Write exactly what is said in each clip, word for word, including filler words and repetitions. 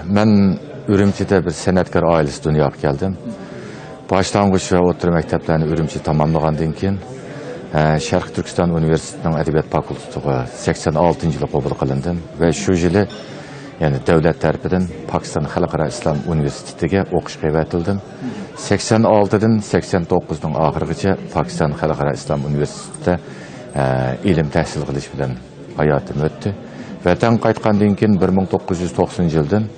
مەن ئۈرۈمچىدە بىر سەنئەتكار ئائىلىسىدە دۇنياغا كەلدىم. باشلانغۇچ ۋە ئوتتۇرا مەكتەپلەرنى ئۈرۈمچىدە تاماملىغاندىن كېيىن، ئە، شەرقىي تۈركىستان ئۇنىۋېرسىتېتىنىڭ ئەدەبىيات فاكۇلتېتىغا سەكسەن ئالتىنچى يىلى قوبۇل قىلىندىم ۋە شۇ يىلى، يەنى دۆلەت تەرىپىدىن پاكىستان خەلقئارا ئىسلام ئۇنىۋېرسىتېتىگە ئوقۇشقا ئەۋەتىلدىم. سەكسەن ئالتىدىن سەكسەن توققۇزنىڭ ئاخىرىغىچە پاكىستان خەلقئارا ئىسلام ئۇنىۋېرسىتېتىدا، ئە، ئىلىم تەھسىل قىلىش بىلەن ھاياتىم ئۆتتى. ۋەتەنگە قايتقاندىن كېيىن، بىر مىڭ توققۇز يۈز توقسىنىنچى يىلدىن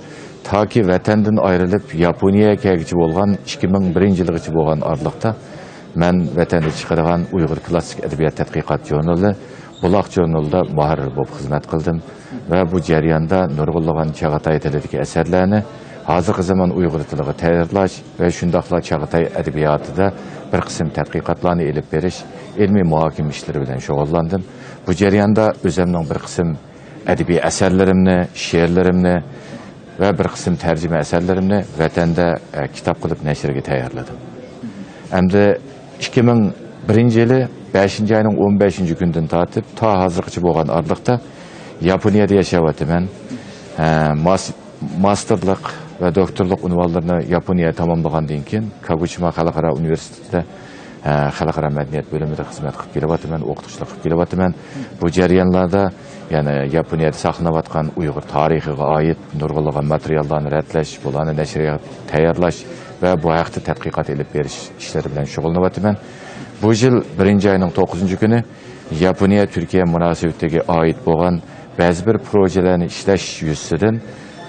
تاكى ۋەتەندىن ئايرىلىپ، ياپونىيەگە كەلگۈچە بولغان ئىككى مىڭ بىرىنچى يىلغىچە بولغان ئارىلىقتا، مەن ۋەتەندە چىقىدىغان ئۇيغۇر كلاسسىك ئەدەبىيات تەتقىقات ژۇرنىلى، بۇلاق ژۇرنىلىدا مۇھەررىر بولۇپ خىزمەت قىلدىم ۋە بۇ جەرياندا نۇرغۇنلىغان چاغاتاي تىلىدىكى ئەسەرلەرنى ھازىرقى زامان ئۇيغۇر تىلىغا تەييارلاش ۋە شۇنداقلا چاغاتاي ئەدەبىياتىدا بىر قىسىم تەتقىقاتلارنى ئېلىپ بېرىش، ئىلمىي مۇھاكىمە ئىشلىرى بىلەن شۇغۇللاندىم. بۇ جەرياندا ئۆزۈمنىڭ بىر قىسىم ئەدەبىي ئەسەرلىرىمنى، شېئىرلىرىمنى ۋە بىر قىسىم تەرجىمە ئەسەرلىرىمنى ۋەتەندە، ئە، كىتاب قىلىپ نەشرگە تەييارلىدىم. ئەمدى ئىككى مىڭ بىرىنچى يىلى بەشىنچى ئاينىڭ ئون بەشىنچى كۈنىدىن تارتىپ تا ھازىرغىچە بولغان ئارىلىقتا ياپونىيەدە ياشاۋاتىمەن. ئە، ماس-، ماستېرلىق ۋە دوكتورلۇق ئۇنۋانلىرىنى ياپونىيەدە تاماملىغاندىن كېيىن، كاگوشىما خەلقئارا ئۇنىۋېرسىتېتىدا، ئە، خەلقئارا مەدەنىيەت بۆلۈمىدە خىزمەت قىلىپ كېلىۋاتىمەن، ئوقۇتقۇچىلىق قىلىپ كېلىۋاتىمەن. بۇ جەريانلاردا يەنە ياپونىيەدە ساقلىنىۋاتقان ئۇيغۇر تارىخىغا ئائىت نۇرغۇنلىغان ماتېرىياللارنى رەتلەش، بۇلارنى نەشرىياتقا تەييارلاش ۋە بۇ ھەقتە تەتقىقات ئېلىپ بېرىش ئىشلىرى بىلەن شۇغۇللىنىۋاتىمەن. بۇ يىل بىرىنچى ئاينىڭ توققۇزىنچى كۈنى ياپونىيە تۈركىيە مۇناسىۋىتىگە ئائىت بولغان بەزى بىر پروژىلەرنى ئىشلەش يۈزىسىدىن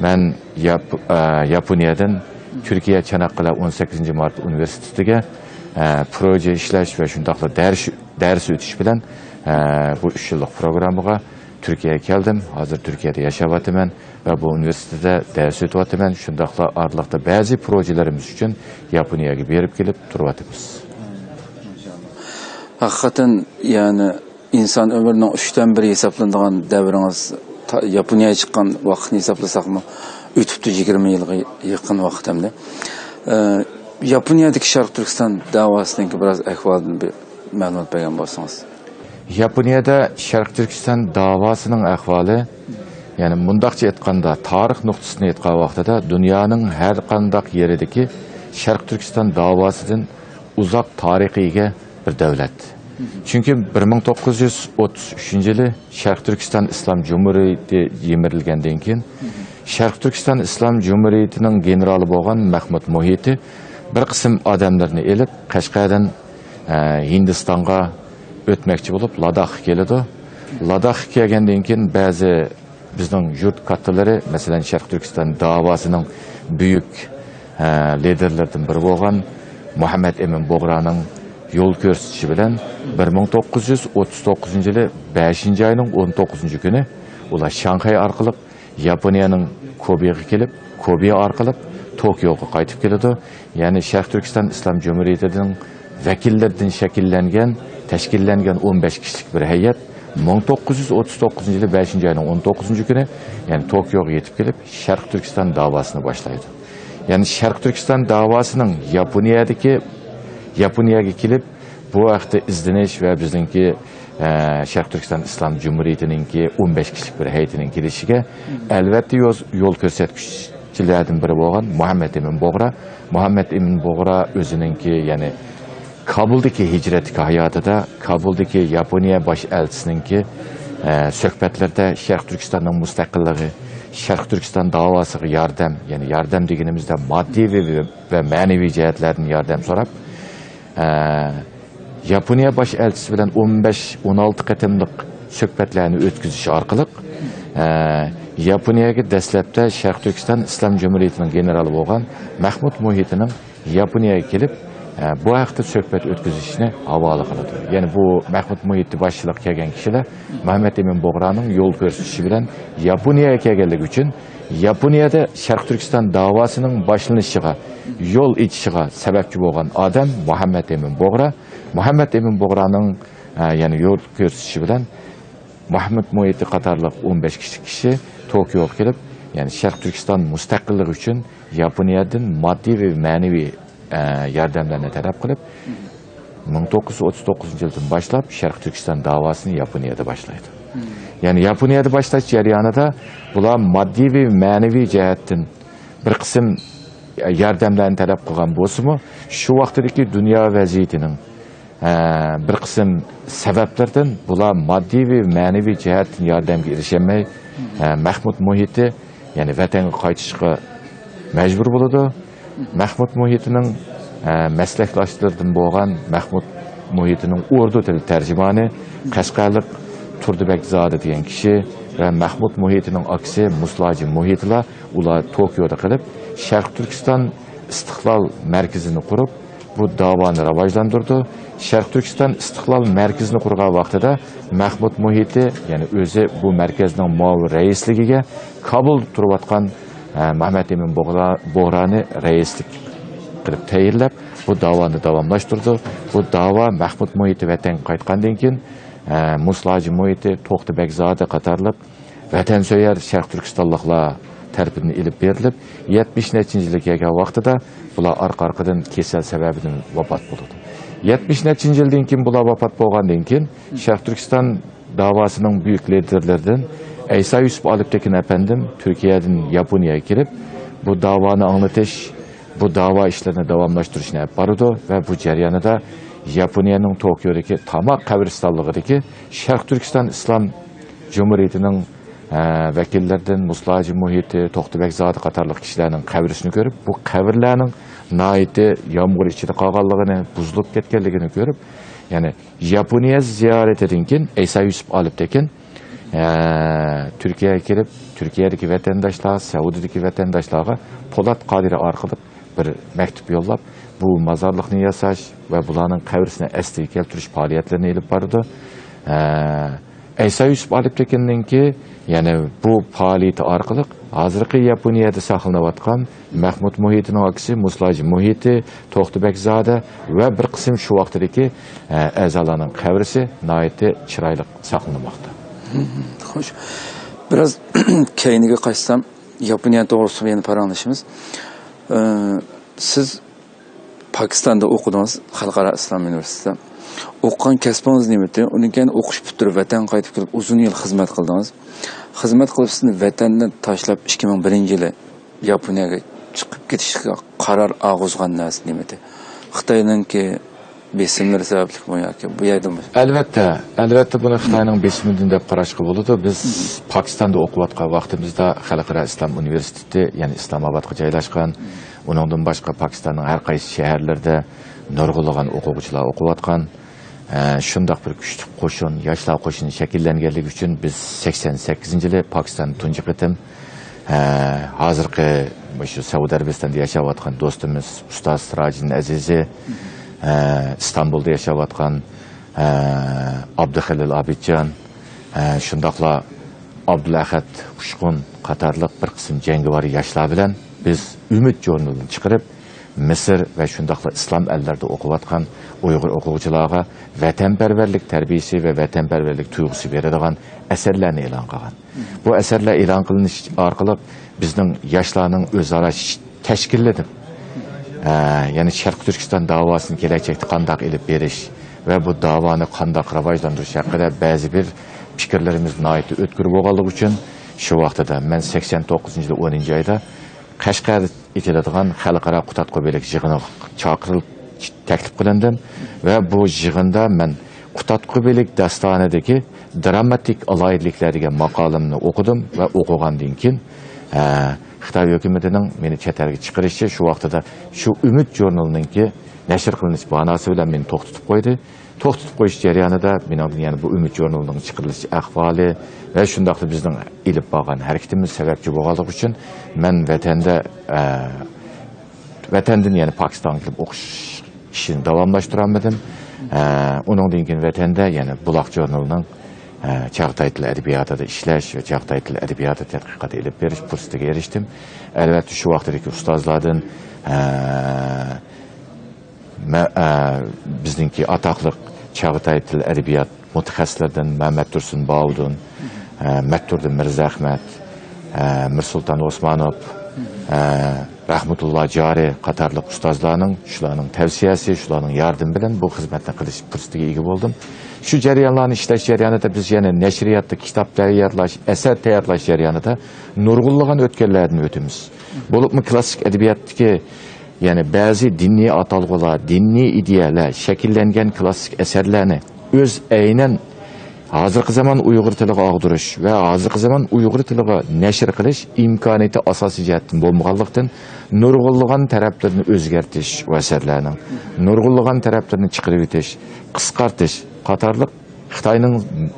مەن ياپ-، ئە، ياپونىيەدىن تۈركىيە چاناققالە ئون سەككىزىنچى مارت ئۇنىۋېرسىتېتىگە، ئە، پروژە ئىشلەش ۋە شۇنداقلا دەرس، دەرس ئۆتۈش بىلەن، ئە، بۇ ئۈچ يىللىق پروگراممىغا تۈركىيەگە كەلدىم. ھازىر تۈركىيەدە ياشاۋاتىمەن ۋە بۇ ئۇنىۋېرسىتېتتا دەرس ئۆتۈۋاتىمەن. شۇنداقلا ئارىلىقتا بەزى پروژىلىرىمىز ئۈچۈن ياپونىيەگە بېرىپ كېلىپ تۇرۇۋاتىمىز. ھەقىقەتەن، يەنى ئىنسان ئۆمرىنىڭ ئۈچتىن بىرى ھېسابلىنىدىغان دەۋرىڭىز تا-، ياپونىيەگە چىققان ۋاقىتنى ھېسابلىساقمۇ، ئۆتۈپتۇ يىگىرمە يىلغا يېقىن ۋاقىت ئەمدى. ئە، ياپونىيەدىكى شەرقىي تۈركىستان داۋاسىنىڭكى بىراز ئەھۋالىدىن بىر مەلۇمات بەرگەن بولسىڭىز. ياپونىيەدە شەرقىي تۈركىستان داۋاسىنىڭ ئەھۋالى، يەنى مۇنداقچە ئېيتقاندا، تارىخ نۇقتىسىدىن ئېيتقان ۋاقتىدا، دۇنيانىڭ ھەر قانداق يېرىدىكى شەرقىي تۈركىستان داۋاسىدىن ئۇزاق تارىخقا ئىگە بىر دۆلەت. چۈنكى بىر مىڭ توققۇز يۈز ئوتتۇز ئۈچىنچى يىلى شەرقىي تۈركىستان ئىسلام جۇمھۇرىيىتى يىمىرىلگەندىن كېيىن، شەرقىي تۈركىستان ئىسلام جۇمھۇرىيىتىنىڭ گېنېرالى بولغان مەھمۇد مۇھىتى بىر قىسىم ئادەملەرنى ئېلىپ، قەشقەردىن، ئە، ھىندىستانغا ئۆتمەكچى بولۇپ، لاداخقا كېلىدۇ. لاداخقا كەلگەندىن كېيىن بەزى بىزنىڭ يۇرت كاتتىلىرى، مەسىلەن، شەرقىي تۈركىستان داۋاسىنىڭ بۈيۈك، ئە، لىدېرلىرىدىن بىرى بولغان مۇھەممەد ئەمىن بۇغرانىڭ يول كۆرسىتىشى بىلەن بىر مىڭ توققۇز يۈز ئوتتۇز توققۇزىنچى يىلى بەشىنچى ئاينىڭ ئون توققۇزىنچى كۈنى ئۇلار شاڭخەي ئارقىلىق ياپونىيەنىڭ كوبېغا كېلىپ، كوبې ئارقىلىق توكيوغا قايتىپ كېلىدۇ. يەنى شەرقىي تۈركىستان ئىسلام جۇمھۇرىيىتىنىڭ ۋەكىللىرىدىن شەكىللەنگەن، تەشكىللەنگەن ئون بەش كىشىلىك بىر ھەيئەت مىڭ توققۇز يۈز ئوتتۇز توققۇزىنچى يىلى بەشىنچى ئاينىڭ ئون توققۇزىنچى كۈنى، يەنى توكيوغا يېتىپ كېلىپ، شەرقىي تۈركىستان داۋاسىنى باشلايدۇ. يەنى شەرقىي تۈركىستان داۋاسىنىڭ ياپونىيەدىكى، ياپونىيەگە كېلىپ، بۇ ھەقتە ئىزدىنىش ۋە بىزنىڭكى، ئە، شەرقىي تۈركىستان ئىسلام جۇمھۇرىيىتىنىڭكى ئون بەش كىشىلىك بىر ھەيئىتىنىڭ كېلىشىگە، ئەلۋەتتە، يول، يول كۆرسەتكۈچىلەردىن بىرى بولغان مۇھەممەد ئەمىن بۇغرا. مۇھەممەد ئەمىن بۇغرا ئۆزىنىڭكى، يەنى كابۇلدىكى ھىجرەتتىكى ھاياتىدا، كابۇلدىكى ياپونىيە باش ئەلچىسىنىڭكى، ئە، سۆھبەتلىرىدە شەرقىي تۈركىستاننىڭ مۇستەقىللىقى، شەرقىي تۈركىستان داۋاسىغا ياردەم، يەنى ياردەم دېگىنىمىزدە ماددىي ۋە، ۋە مەنىۋى جەھەتلەردىن ياردەم سوراپ، ئە، ياپونىيە باش ئەلچىسى بىلەن ئون بەش، ئون ئالتە قېتىملىق سۆھبەتلەرنى ئۆتكۈزۈش ئارقىلىق، ئە، ياپونىيەگە دەسلەپتە شەرقىي تۈركىستان ئىسلام جۇمھۇرىيىتىنىڭ گېنېرالى بولغان مەھمۇد مۇھىتىنىڭ ياپونىيەگە كېلىپ، ئە، بۇ ھەقتە سۆھبەت ئۆتكۈزۈشىنى ھاۋالە قىلىدۇ. يەنى بۇ مەھمۇد مۇھىتى باشچىلىق كەلگەن كىشىلەر مۇھەممەد ئەمىن بۇغرانىڭ يول كۆرسىتىشى بىلەن ياپونىيەگە كەلگەنلىكى ئۈچۈن، ياپونىيەدە شەرقىي تۈركىستان داۋاسىنىڭ باشلىنىشىغا، يول ئېچىشىغا سەۋەبچى بولغان ئادەم مۇھەممەد ئەمىن بۇغرا. مۇھەممەد ئەمىن بۇغرانىڭ، ئە، يەنى يول كۆرسىتىشى بىلەن مەھمۇد مۇھىتى قاتارلىق ئون بەش كىشىلىك كىشى توكيوغا كېلىپ، يەنى شەرقىي تۈركىستان مۇستەقىللىقى ئۈچۈن ياپونىيەدىن ماددىي ۋە مەنىۋى، ئە، ياردەملەرنى تەلەپ قىلىپ، مىڭ توققۇز يۈز ئوتتۇز توققۇزىنچى يىلدىن باشلاپ شەرقىي تۈركىستان داۋاسىنى ياپونىيەدە باشلايدۇ. يەنى ياپونىيەدە باشلاش جەريانىدا بۇلار ماددىي ۋە مەنىۋى جەھەتتىن بىر قىسىم ياردەملەرنى تەلەپ قىلغان بولسىمۇ، شۇ ۋاقتىدىكى دۇنيا ۋەزىيىتىنىڭ، ئە، بىر قىسىم سەۋەبلىرىدىن بۇلار ماددىي ۋە مەنىۋى جەھەتتىن ياردەمگە ئېرىشەلمەي، ئە، مەخمۇت مۇھىتى، يەنى ۋەتەنگە قايتىشقا مەجبۇر بولىدۇ. مەخمۇت مۇھىتىنىڭ، ئە، مەسلەكداشلىرىدىن بولغان مەخمۇت مۇھىتىنىڭ ئۇردۇ تىلى تەرجىمانى، قەشقەرلىق تۇردى بەگزادە دېگەن كىشى ۋە مەخمۇت مۇھىتىنىڭ ئاكىسى مۇسلاجى مۇھىتىلا ئۇلار توكيودا قېلىپ، شەرقىي تۈركىستان ئىستىقلال مەركىزىنى قۇرۇپ، بۇ داۋانى راۋاجلاندۇردى. شەرقىي تۈركىستان ئىستىقلال مەركىزىنى قۇرغان ۋاقتىدا مەخمۇت مۇھىتى، يەنى ئۆزى بۇ مەركەزنىڭ مۇئاۋىن رەئىسلىكىگە، كابۇلدا تۇرۇۋاتقان، ئە، مەھمەت ئىمىن بۇغرا-، بۇغرانى رەئىسلىك قىلىپ تەيىنلەپ، بۇ داۋانى داۋاملاشتۇردى. بۇ داۋا مەخمۇت مۇھىتى ۋەتەنگە قايتقاندىن كېيىن، ئە، مۇسلاجى مۇھىتى، توختى بەگزادە قاتارلىق ۋەتەنسۆيەر شەرقىي تۈركىستانلىقلار تەرىپىدىن ئېلىپ بېرىلىپ، يەتمىش نەچچىنچى يىلغا كەلگەن ۋاقتىدا بۇلار ئارقا-ئارقىدىن كېسەل سەۋەبىدىن ۋاپات بولىدۇ. يەتمىش نەچچىنچى يىلدىن كېيىن بۇلار ۋاپات بولغاندىن كېيىن، شەرقىي تۈركىستان داۋاسىنىڭ بۈيۈك لىدېرلىرىدىن ئەيسا يۈسۈپ ئالپتېكىن ئەپەندىم تۈركىيەدىن ياپونىيەگە كېلىپ، بۇ داۋانى ئاڭلىتىش، بۇ داۋا ئىشلىرىنى داۋاملاشتۇرۇشنى ئېلىپ بارىدۇ ۋە بۇ جەريانىدا ياپونىيەنىڭ توكيودىكى تاما قەبرىستانلىقىدىكى شەرقىي تۈركىستان ئىسلام جۇمھۇرىيىتىنىڭ، ئە، ۋەكىللىرىدىن مۇسلاجى مۇھىتى، توختى بەگزادە قاتارلىق كىشىلەرنىڭ قەبرىسىنى كۆرۈپ، بۇ قەبرىلەرنىڭ ناھايىتى يامغۇر ئىچىدە قالغانلىقىنى، بۇزۇلۇپ كەتكەنلىكىنى كۆرۈپ، يەنى ياپونىيە زىيارىتىدىن كېيىن ئەيسا يۈسۈپ ئالپتېكىن، ئە، تۈركىيەگە كېلىپ، تۈركىيەدىكى ۋەتەنداشلار، سەئۇدىدىكى ۋەتەنداشلارغا پولات قادىرى ئارقىلىق بىر مەكتۇپ يوللاپ، بۇ مازارلىقنى ياساش ۋە بۇلارنىڭ قەبرىسىنى ئەسلىگە كەلتۈرۈش پائالىيەتلىرىنى ئېلىپ بارىدۇ. ئە، ئەيسا يۈسۈپ ئالپتېكىننىڭكى، يەنى بۇ پائالىيىتى ئارقىلىق ھازىرقى ياپونىيەدە ساقلىنىۋاتقان مەخمۇت مۇھىتىنىڭ ئاكىسى مۇسلاجى مۇھىتى، توختى بەگزادە ۋە بىر قىسىم شۇ ۋاقتىدىكى، ئە، ئەزالارنىڭ قەبرىسى ناھايىتى چىرايلىق ساقلىنىۋاتىدۇ. خوش. بىراز كەينىگە قايتسام، ياپونىيە توغرىسىدا يەنە پاراڭلىشىمىز. ئە، سىز پاكىستاندا ئوقۇدىڭىز، خەلقئارا ئىسلام ئۇنىۋېرسىتېتىدا. ئوقۇغان كەسپىڭىز نېمىدى؟ ئۇنىڭ كېيىن ئوقۇش پۈتتۈرۈپ، ۋەتەنگە قايتىپ كېلىپ، ئۇزۇن يىل خىزمەت قىلدىڭىز. خىزمەت قىلىپ، سىزنى ۋەتەننى تاشلاپ، ئىككى مىڭ بىرىنچى يىلى ياپونىيەگە چىقىپ كېتىشكە قارار ئالغۇزغان نەرسە نېمىدى؟ خىتاينىڭكى بېسىملىرى سەۋەبلىكمۇ ياكى بۇ يەردىمۇ؟ ئەلۋەتتە، ئەلۋەتتە، بۇنى خىتاينىڭ بېسىمىدىن دەپ قاراشقا بولىدۇ. بىز پاكىستاندا ئوقۇۋاتقان ۋاقتىمىزدا خەلقئارا ئىسلام ئۇنىۋېرسىتېتى، يەنى ئىسلامئابادقا جايلاشقان. ئۇنىڭدىن باشقا پاكىستاننىڭ ھەر قايسى شەھەرلىرىدە نۇرغۇنلىغان ئوقۇغۇچىلار ئوقۇۋاتقان. ئە، شۇنداق بىر كۈچلۈك قوشۇن، ياشلار قوشۇنى شەكىللەنگەنلىكى ئۈچۈن بىز سەكسەن سەككىزىنچى يىلى پاكىستاندا تۇنجى قېتىم، ئە، ھازىرقى مۇشۇ سەئۇدى ئەرەبىستاندا ياشاۋاتقان دوستىمىز ئۇستاز سىراجىدىن ئەزىزى، ئە، ئىستانبۇلدا ياشاۋاتقان، ئە، ئابدۇخېلىل ئابىدجان، ئە، شۇنداقلا ئابدۇلئەخەت ئۇچقۇن قاتارلىق بىر قىسىم جەڭگىۋار ياشلار بىلەن بىز ئۈمىد ژۇرنىلىنى چىقىرىپ، مىسىر ۋە شۇنداقلا ئىسلام ئەللىرىدە ئوقۇۋاتقان ئۇيغۇر ئوقۇغۇچىلارغا ۋەتەنپەرۋەرلىك تەربىيىسى ۋە ۋەتەنپەرۋەرلىك تۇيغۇسى بېرىدىغان ئەسەرلەرنى ئېلان قىلغان. بۇ ئەسەرلەر ئېلان قىلىنىش ئارقىلىق بىزنىڭ ياشلارنىڭ ئۆزئارا ش-، تەشكىللىنىپ، ئە، يەنى شەرقىي تۈركىستان داۋاسىنى كېلەچەكتە قانداق ئېلىپ بېرىش ۋە بۇ داۋانى قانداق راۋاجلاندۇرۇش ھەققىدە بەزى بىر پىكىرلىرىمىز ناھايىتى ئۆتكۈر بولغانلىقى ئۈچۈن، شۇ ۋاقتىدا مەن سەكسەن توققۇزىنچى يىلى ئونىنچى ئايدا قەشقەردە ئېچىلىدىغان خەلقئارا قۇتادغۇ بىرلىك يىغىنىغا چاقىرىلىپ تەكلىپ قىلىندىم ۋە بۇ يىغىندا مەن قۇتادغۇ بىرلىك داستانىدىكى دراماتىك ئالاھىدىلىكلەر دېگەن ماقالەمنى ئوقۇدۇم ۋە ئوقۇغاندىن كېيىن، ئە، خىتاي ھۆكۈمىتىنىڭ مېنى چەت ئەلگە چىقىرىشى شۇ ۋاقتىدا شۇ ئۈمىد ژۇرنىلىنىڭكى نەشر قىلىنىش باناسى بىلەن مېنى توختىتىپ قويدى. توختىتىپ قويۇش جەريانىدا مېنىڭدىن يەنە بۇ ئۈمىد ژۇرنىلىنىڭ چىقىرىلىش ئەھۋالى ۋە شۇنداقلا بىزنىڭ ئېلىپ بارغان ھەرىكىتىمىز سەۋەبچى بولغانلىقى ئۈچۈن مەن ۋەتەندە، ئە، ۋەتەندىن يەنە پاكىستانغا كېلىپ ئوقۇش ئىشىنى داۋاملاشتۇرالمىدىم. ئە، ئۇنىڭدىن كېيىن ۋەتەندە يەنە بۇلاق ژۇرنىلىنىڭ، ئە، چاغاتاي تىل ئەدەبىياتىدا ئىشلەش ۋە چاغاتاي تىل ئەدەبىياتى تەتقىقاتى ئېلىپ بېرىش پۇرسىتىگە ئېرىشتىم. ئەلۋەتتە، شۇ ۋاقىتتىكى ئۇستازلاردىن، ئە، مە-، ئە، بىزنىڭكى ئاتاقلىق چاغاتاي تىل ئەدەبىيات مۇتەخەسسىسلىرىدىن مەمەتتۇرسۇن باۋۇدۇن، ئە، مەتتۇردىن مىرزەئەخمەت، ئە، مىرسۇلتان ئوسمانوف، ئە، ئەخمىدۇللا جارى قاتارلىق ئۇستازلارنىڭ، شۇلارنىڭ تەۋسىيەسى، شۇلارنىڭ ياردىمى بىلەن بۇ خىزمەتنى قىلىش پۇرسىتىگە ئىگە بولدۇم. شۇ جەريانلارنى ئىشلەش جەريانىدا بىز يەنە نەشرىياتتا كىتاب تەييارلاش، ئەسەر تەييارلاش جەريانىدا نۇرغۇنلىغان ئۆتكەللەردىن ئۆتىمىز. بولۇپمۇ كلاسسىك ئەدەبىياتتىكى، يەنى بەزى دىنىي ئاتالغۇلار، دىنىي ئىدىيەلەر شەكىللەنگەن كلاسسىك ئەسەرلەرنى ئۆز ئەينەن ھازىرقى زامان ئۇيغۇر تىلىغا ئاغدۇرۇش ۋە ھازىرقى زامان ئۇيغۇر تىلىغا نەشر قىلىش ئىمكانىيىتى ئاساسىي جەھەتتىن بولمىغانلىقتىن، نۇرغۇنلىغان تەرەپلىرىنى ئۆزگەرتىش، ئۇ ئەسەرلەرنىڭ نۇرغۇنلىغان تەرەپلىرىنى چىقىرىۋېتىش، قىسقارتىش قاتارلىق خىتاينىڭ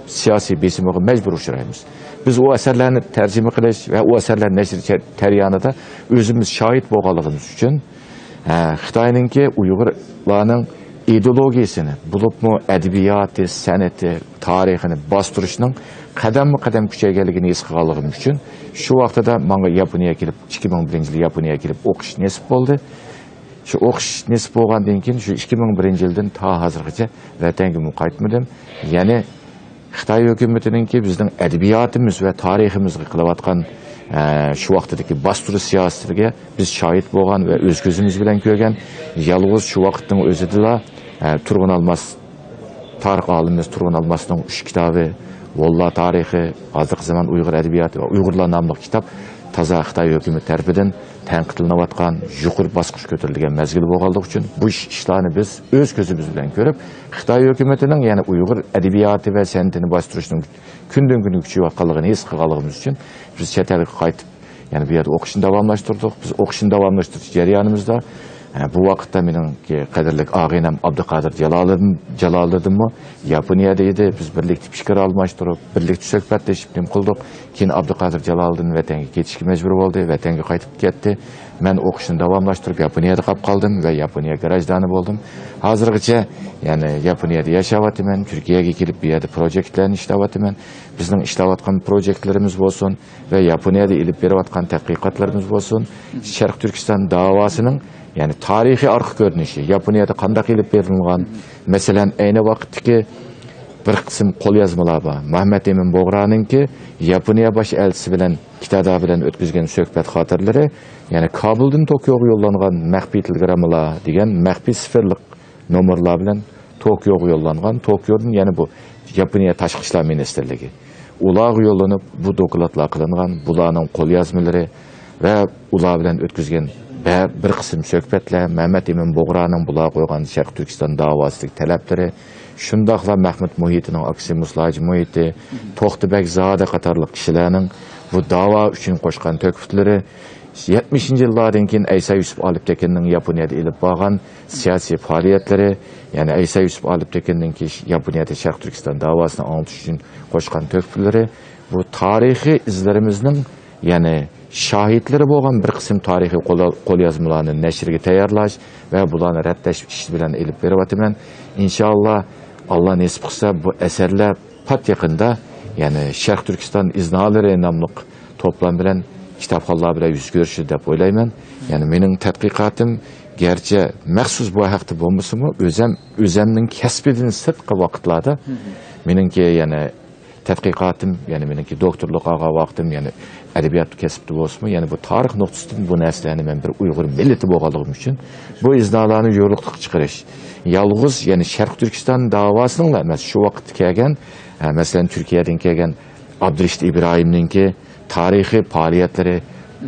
سىياسىي بېسىمىغا مەجبۇر ئۇچرايمىز. بىز ئۇ ئەسەرلەرنى تەرجىمە قىلىش ۋە ئۇ ئەسەرلەرنى نەشر جەريانىدا ئۆزىمىز شاھىت بولغانلىقىمىز ئۈچۈن، ھە، خىتاينىڭكى ئۇيغۇرلارنىڭ ئىدېئولوگىيىسىنى، بولۇپمۇ ئەدەبىياتى، سەنئىتى، تارىخىنى باستۇرۇشنىڭ قەدەممۇ قەدەم كۈچەيگەنلىكىنى ھېس قىلغانلىقىم ئۈچۈن، شۇ ۋاقتىدا ماڭا ياپونىيەگە كېلىپ، ئىككى مىڭ بىرىنچى يىلى ياپونىيەگە كېلىپ ئوقۇش نېسىپ بولدى. شۇ ئوقۇش نېسىپ بولغاندىن كېيىن، شۇ ئىككى مىڭ بىرىنچى يىلدىن تا ھازىرغىچە ۋەتەنگىمۇ قايتمىدىم. يەنى خىتاي ھۆكۈمىتىنىڭكى بىزنىڭ ئەدەبىياتىمىز ۋە تارىخىمىزغا قىلىۋاتقان، ئە، شۇ ۋاقتىدىكى باستۇرۇش سىياسىتىگە بىز شاھىت بولغان ۋە ئۆز كۆزىمىز بىلەن كۆرگەن. يالغۇز شۇ ۋاقىتنىڭ ئۆزىدىلا، ئە، تۇرغۇن ئالماس، تارىخ ئالىمىمىز تۇرغۇن ئالماسنىڭ ئۈچ كىتابى، ۋوللا تارىخى، ھازىرقى زامان ئۇيغۇر ئەدەبىياتى ۋە ئۇيغۇرلار ناملىق كىتاب تازا خىتاي ھۆكۈمىتى تەرىپىدىن تەنقىدلىنىۋاتقان، يۇقىرى باسقۇچقا كۆتۈرۈلگەن مەزگىل بولغانلىقى ئۈچۈن، بۇ ئىش-، ئىشلارنى بىز ئۆز كۆزىمىز بىلەن كۆرۈپ، خىتاي ھۆكۈمىتىنىڭ يەنە ئۇيغۇر ئەدەبىياتى ۋە سەنئىتىنى باستۇرۇشنىڭ كۈندىن كۈنگە كۈچىيىۋاتقانلىقىنى ھېس قىلغانلىقىمىز ئۈچۈن، بىز چەت ئەلگە قايتىپ، يەنە بۇ يەردە ئوقۇشنى داۋاملاشتۇردۇق. بىز ئوقۇشنى داۋاملاشتۇرۇش جەريانىمىزدا، ئە، بۇ ۋاقىتتا مېنىڭكى قەدىرلىك ئاغىنەم ئابدۇقادىر جالالىدىن، جالالىدىنمۇ ياپونىيەدە ئىدى. بىز بىرلىكتە پىكىر ئالماشتۇرۇپ، بىرلىكتە سۆھبەتلىشىپ نېمە قىلدۇق. كېيىن ئابدۇقادىر جالالىدىن ۋەتەنگە كېتىشكە مەجبۇر بولدى، ۋەتەنگە قايتىپ كەتتى. مەن ئوقۇشنى داۋاملاشتۇرۇپ، ياپونىيەدە قاپ قالدىم ۋە ياپونىيە گراژدانى بولدۇم. ھازىرغىچە، يەنى ياپونىيەدە ياشاۋاتىمەن، تۈركىيەگە كېلىپ، بۇ يەردە پروژېكتلارنى ئىشلەۋاتىمەن. بىزنىڭ ئىشلەۋاتقان پروژېكتلىرىمىز بولسۇن ۋە ياپونىيەدە ئېلىپ بېرىۋاتقان تەتقىقاتلىرىمىز بولسۇن، شەرقىي تۈركىستان داۋاسىنىڭ، يەنى تارىخىي ئارقا كۆرۈنۈشى، ياپونىيەدە قانداق ئېلىپ بېرىلغان، مەسىلەن، ئەينى ۋاقىتتىكى بىر قىسىم قوليازمىلار بار. مۇھەممەد ئىمىن بۇغرانىڭكى ياپونىيە باش ئەلچىسى بىلەن كىتادا بىلەن ئۆتكۈزگەن سۆھبەت خاتىرىلىرى، يەنى كابۇلدىن توكيوغا يوللانغان مەخپىي تېلېگراممىلار دېگەن مەخپىي سىفىرلىق نومۇرلار بىلەن توكيوغا يوللانغان، توكيودىن يەنە بۇ ياپونىيە تاشقى ئىشلار مىنىستىرلىكى، ئۇلارغا يوللىنىپ، بۇ دوكلاتلار قىلىنغان، بۇلارنىڭ قوليازمىلىرى ۋە ئۇلار بىلەن ئۆتكۈزگەن بە-، بىر قىسىم سۆھبەتلەر، مەمەت ئىمىن بۇغرانىڭ بۇلارغا قويغان شەرقىي تۈركىستان داۋاسىدىكى تەلەپلىرى، شۇنداقلا مەھمۇت مۇھىتىنىڭ ئاكىسى مۇسلا ھاجى مۇھىتى، توختى بەگ زادە قاتارلىق كىشىلەرنىڭ بۇ داۋا ئۈچۈن قوشقان تۆھپىلىرى، يەتمىشىنچى يىللاردىن كېيىن ئەيسا يۈسۈپ ئالىپتېكىننىڭ ياپونىيەدە ئېلىپ بارغان سىياسىي پائالىيەتلىرى، يەنى ئەيسا يۈسۈپ ئالىپتېكىننىڭكى ياپونىيەدە شەرقىي تۈركىستان داۋاسىنى ئاڭلىتىش ئۈچۈن قوشقان تۆھپىلىرى، بۇ تارىخىي ئىزلىرىمىزنىڭ، يەنى شاھىتلىرى بولغان بىر قىسىم تارىخىي قول-، قوليازمىلارنى نەشرگە تەييارلاش ۋە بۇلارنى رەتلەش ئىشى بىلەن ئېلىپ بېرىۋاتىمەن. ئىنشائاللا، ئاللا نېسىپ قىلسا، بۇ ئەسەرلەر پات يېقىندا، يەنى شەرقىي تۈركىستان ئىزنالىرى ناملىق توپلام بىلەن كىتابخانلار بىلەن يۈز كۆرۈشىدۇ دەپ ئويلايمەن. يەنى مېنىڭ تەتقىقاتىم گەرچە مەخسۇس بۇ ھەقتە بولمىسىمۇ، ئۆزەم، ئۆزەمنىڭ كەسپىدىن سىرتقى ۋاقىتلاردا مېنىڭكى، يەنى تەتقىقاتىم، يەنى مېنىڭكى دوكتورلۇق ئالغان ۋاقتىم، يەنى ئەدەبىيات كەسپىدە بولسىمۇ، يەنى بۇ تارىخ نۇقتىسىدىن بۇ نەرسىلەرنى مەن بىر ئۇيغۇر مىللىتى بولغانلىقىم ئۈچۈن بۇ ئىزنالارنى يورۇقلۇققا چىقىرىش، يالغۇز، يەنى شەرقىي تۈركىستان داۋاسىنىڭلا ئەمەس، شۇ ۋاقىتتا كەلگەن، ئە، مەسىلەن، تۈركىيەدىن كەلگەن ئابدۇرېشىت ئىبراھىمنىڭكى تارىخىي پائالىيەتلىرى،